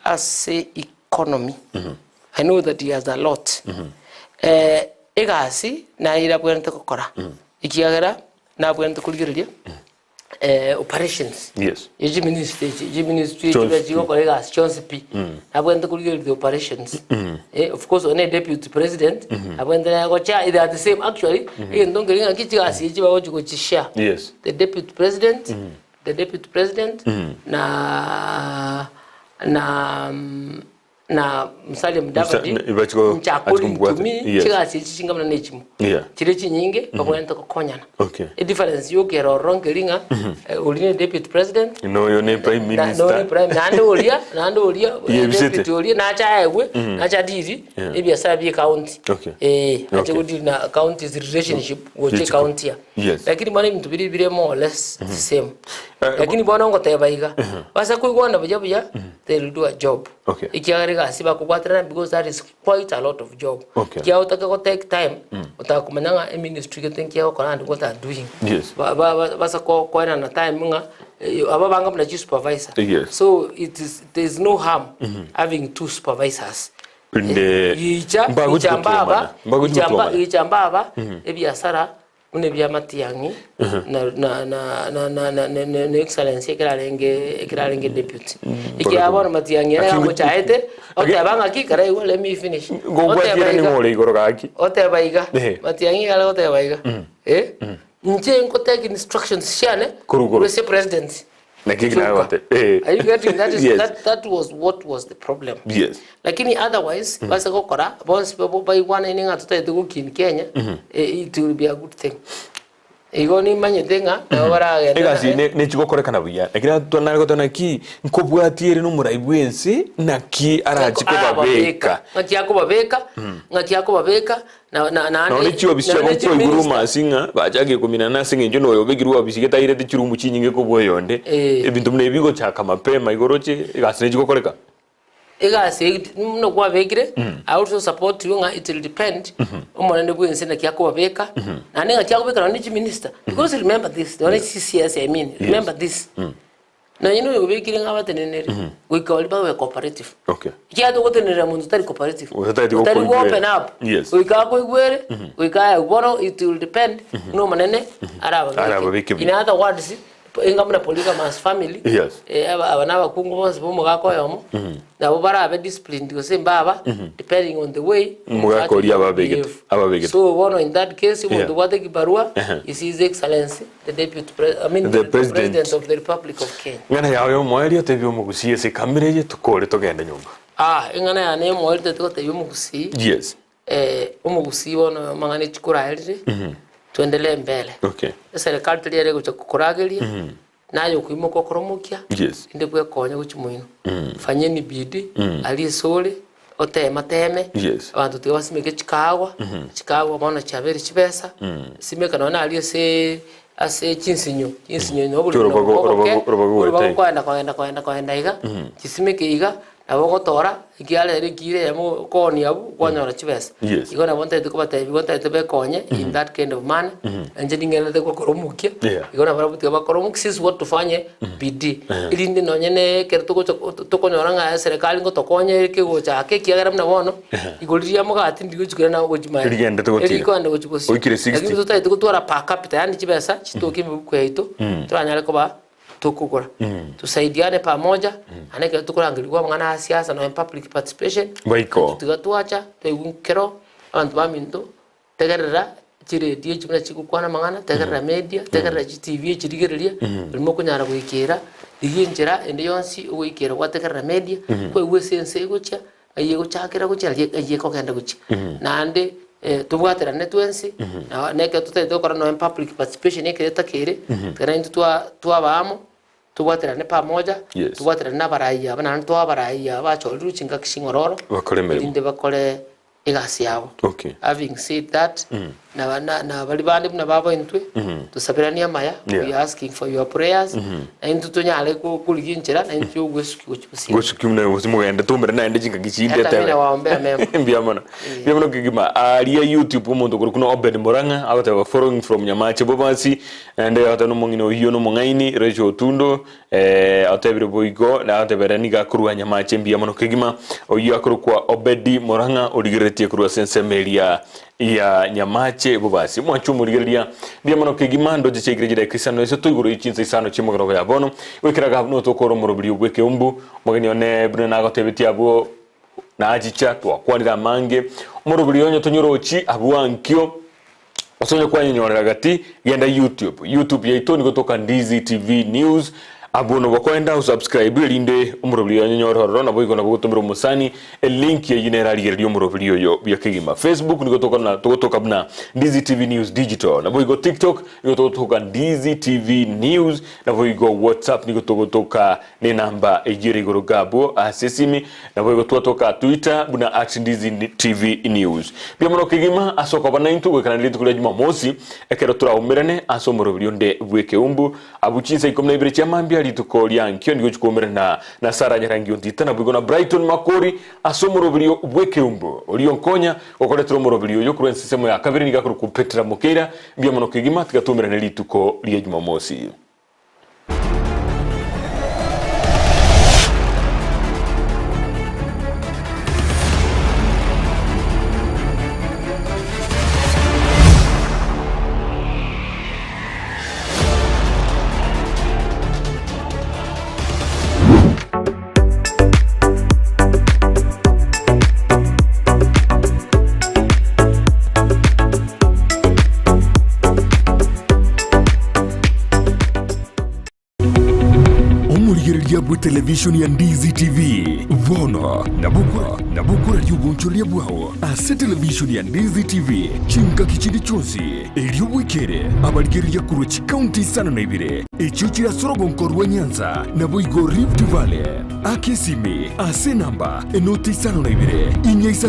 ase economy. I know that he has a lot. Eh, egasi naye irabwenerete gokora, ekiagera nabwenerete korigereria operations Yes. ya chiministry echi, chiministry echi Chionsi chibe pi. chigokora egasi chionsi pi, nabwenerete korigereria the operations. Of course one deputy president, nabwenerete naye gocha they are the same actually, egento nkeri ng'aki chigasi echi bagochi gochishare. Yes. The deputy president, the deputy president, na na na Musalia Mudavadi Musa- bachiko- nchakori achikombwate. ntumi Yes. chigasi echi chinga buna nechimo Yeah. chire chinyinge babwenerete gokonyana Okay. edifference yokera ororo nkeri ng'a eh, oria ne deputy president Noyo ne prime na- minister. nore prime naende oria naende oria Yebisete. deputy oria nache aegwe nache adiri Yeah. ebiasara bie county Okay. eh ache Okay. godiri na counties relationship gocha Yechiko. county ya Yes. lakini bono ebinto biria bire more or less the same Eh, lakini bono ngoteba iga basa koigwana buya buya they will do a job Okay. ekiagera egasi bakobwaterana because that is quite a lot of job Okay. ekiagera otake go take time otaka komanya ng'a eministry gete nki egokora and what are doing Yes. Ba- ba- ba- basa ko- koenana time ng'a eh, aba banga buna chisupervisor Yes. so it is, there is no harm having two supervisors Inde- Icha, Mbagochi icha mbaba, gotuomana. Mbagochi icha mba- gotuomana. icha mbaba, ebiasara buna ebia Matiang'i na na na na na na na na na excellency ekero arenge ekero arenge deputy. Ekiagera bono Matiang'i ere Lakini- amochaete, oteba ng'aki kare igo let me finish. Oteba Ngobwatire iga, ning'o ore igoro gaki. oteba iga, Ehe. Matiang'i iga are goteba iga, eh, inche ngotake instructions chiane Korwa igoro. korwa ase president. Naki Chuka. nagote. Eh. Are you getting that is Yes. that that was what was the problem. Yes. Lakini otherwise base gokora bonsi babo baigwanaine ng'a totagete gokini Kenya eh, it will be a good thing. Igo nimanyete ng'a nabo baragende Egasi ne nechigokorekana buya lakini twanare goteba naki nkobwatie ere nomorai bwense naki arachi kobabeka ng'aki akobabeka ng'aki akobabeka Na, na, naende, Nonye chiobisi naende chiabo nkoigure chiminista. omasi ng'a bachakire kominana ase eng'encho noyo obekirwe obisi getairete chirumu chinyinge kobua oyonde, Eh. ebinto buna ebi bigochaka mapema igoro oche egasi nechi gokoreka. Egasi eye buna kwabekire, I also support you ng'a it will depend omonene bwa ense naki akobabeka, naende ng'aki akobeka nonye chiminista. Because remember this, nonye chiCS I mean, remember this. Nonye noyo obekire ng'a abateneneri, goika baria babe cooperative. Okay. Ekiagera togotenerera monto otari cooperative, Otari otari gokoigwera. open up, Yes. goika akoigwere, goika aye bono it will depend buna omonene Arababeke arababeke. buya. In other words, enga buna polygamous family, Yes. eh, aba aba na abakungu bonsi ba omogaka oyomo, nabo barabe disciplined gose mbaba, depending on the way Omogaka oria ababegete, behave. ababegete. So bono in that case, omonto Yeah. obwate kibarua, Ehe. is his excellency the deputy pre, I mean, The the president. president of the Republic of Kenya. Eng'ana yao y'omoerio otebie omogusii ase ekamera eye tokore togende nyomba. Ah, eng'ana yane y'omoerio totete gotebia omogusii, Yes. eh, omogusii bono amang'ana echikoraerire, tuendelee mbele. Okay. Eserekari teri ere gocha kokorageria, naye okoimoka okore omokia, Yes. rinde bwekonye gochia moino. Fanyeni bidii, aria ase ore, otema teme, Yes. abanto tiga basimeke chikahawa, chikahawa bono chiabeire chibesa, simeka nonye naria aseee ase chinsinyo, chinsinyo nabo bori Chorobago- buna oboke, orobago- orobago orobago goetei. koenda koenda koenda koenda iga, chisimeke iga, nabo ogotora, ekiagera ere ekiro eyemo okoonia abwo, kwanyora chibesa. Yes. Igo nabo ntagete kobatebia, igo ntagete bekonye in that kind of manner, inche ning'enderete gokora omokia, Yeah. igo nabarabwo tiga bakore omokia, sisi what tufanye bidii, erinde nonye na ekero togocha tokonyora ng'a eserekari ngotokonya ere kegocha ake ekiagera buna bono, igoro riria mogati ndiri gochi koirana gochi maega. Rigendete gotira. Erigoenda gochi bosio. Oikire 60. Lakini totagete gotwara per capita yaani chibesa chitoke emibuko yaito, toranyare koba tokogora. Tusaidiane pamoja, naende ekero tokorangerigwa amang'ana a siasa nonya public participation, Baiko. tiga twacha, twaigwa nkero, abanto baminto, tegerera. Chiredio echi buna chigokwana amang'ana, tegerera media, tegerera chitibi echi rigereria, riria mokonyara goikera, rigia enchera ende yonsi ogoikera gwategerera media, kwaigwa ase ense egochia, ng'ai egochakera gochia naria ng'ai ekogenda gochia. Naende tobwaterane twensi, na na ekero totagete gokora nonye public participation ekero etakeire, ekero intwe twa twaba amo, tobwaterane pamoja, Yes. tobwaterane na abarai aba naende toa abarai aba bachorirwe chingaki ching'ororo, Bakore emeremo. erinde bakore egasi yabo. Okay. Having said that, na na na baria bande buna babo intwe, tosaberanie amaya, Yeah. we are asking for your prayers, na intwe tonyare ko- korigia enchera, na intwe ogwesukia gochia gosira. Gosukia buna gose mogende toumere naende chingaki chinde Hata etebe. mimi nawaombea mema. Mbuya mono. Mbuya mono kegima. Aria YouTube omonto okorokwa buna Obed Murang'a agoteba following from Nyamache Bobasi, naende agoteba na omong'ina oyio nomong'aini Rachel Otundo, Otebire boigo, na agoteba ere nigo akorua nyamache mbuya mono kegima, oyio akorokwa Obedi Morang'a origereretie korwa ase ensemo eria ya nyamache bobasi. Mwanche omorigereria mbuya mono kegima, ndoche chiaikire chidaeka isano na isato igoro ye chinsa isano chi'emogoroba ya bono, goikera iga abwo notokore omorobiri bw'ekeumbu. Omogeni one buna nagotebetie abwo nachicha, twakwanire amange, omorobiri onye tonyorochi abwo ankio, Ase onye kwanyenyorera gati, genda YouTube. YouTube yaito nigo toka Ndizi TV News. Abwo nobo okoenda osubscribe erinde omorobiri oyo onyenyore ororo naboigo nabo ogotomera omosani elink eyio nere arigererie omorobiri oyo buya kegima. Facebook nigo tokona togotoka buna Ndizi TV News Digital. Naboigo TikTok nigo togotoka Ndizi TV News. Naboigo WhatsApp nigo togotoka nenamba eyio ere igoro iga abwo ase esimi. Naboigo twatoka Twitter buna at Ndizi TV News. Mbuya mono kegima ase okoba naintwe goikerana rituko ria Jumamosi ekero toraumerane ase omoroberi onde bw'ekeumbu abwo chinsa ikomi na ibere chia mambia rituko ria ankio nigo chikoumerana na Sarah Nyarangi Ontita naboigo na Brighton Makori ase omoroberi bw'ekeumbu. Oria onkonya gokoretera omoroberi oyo korwa ensemo ya kabere nigo akorokwa Petra Mokeira. Mbuya mono kegima tiga toumerane rituko ria Jumamosi. Omorigereria bw'etelevishoni ya Ndizi TV bono nabo okoraria obonchoreria bwao ase televishoni ya Ndizi TV chingaki chinde chionsi, erio bwekere abarigereria korwa chikaunti isano na ibere echio chire ase orogonko rwa Nyanza naboigo Rift Valley. Aka esimi ase enamba enoti isano na ibere, inya isato.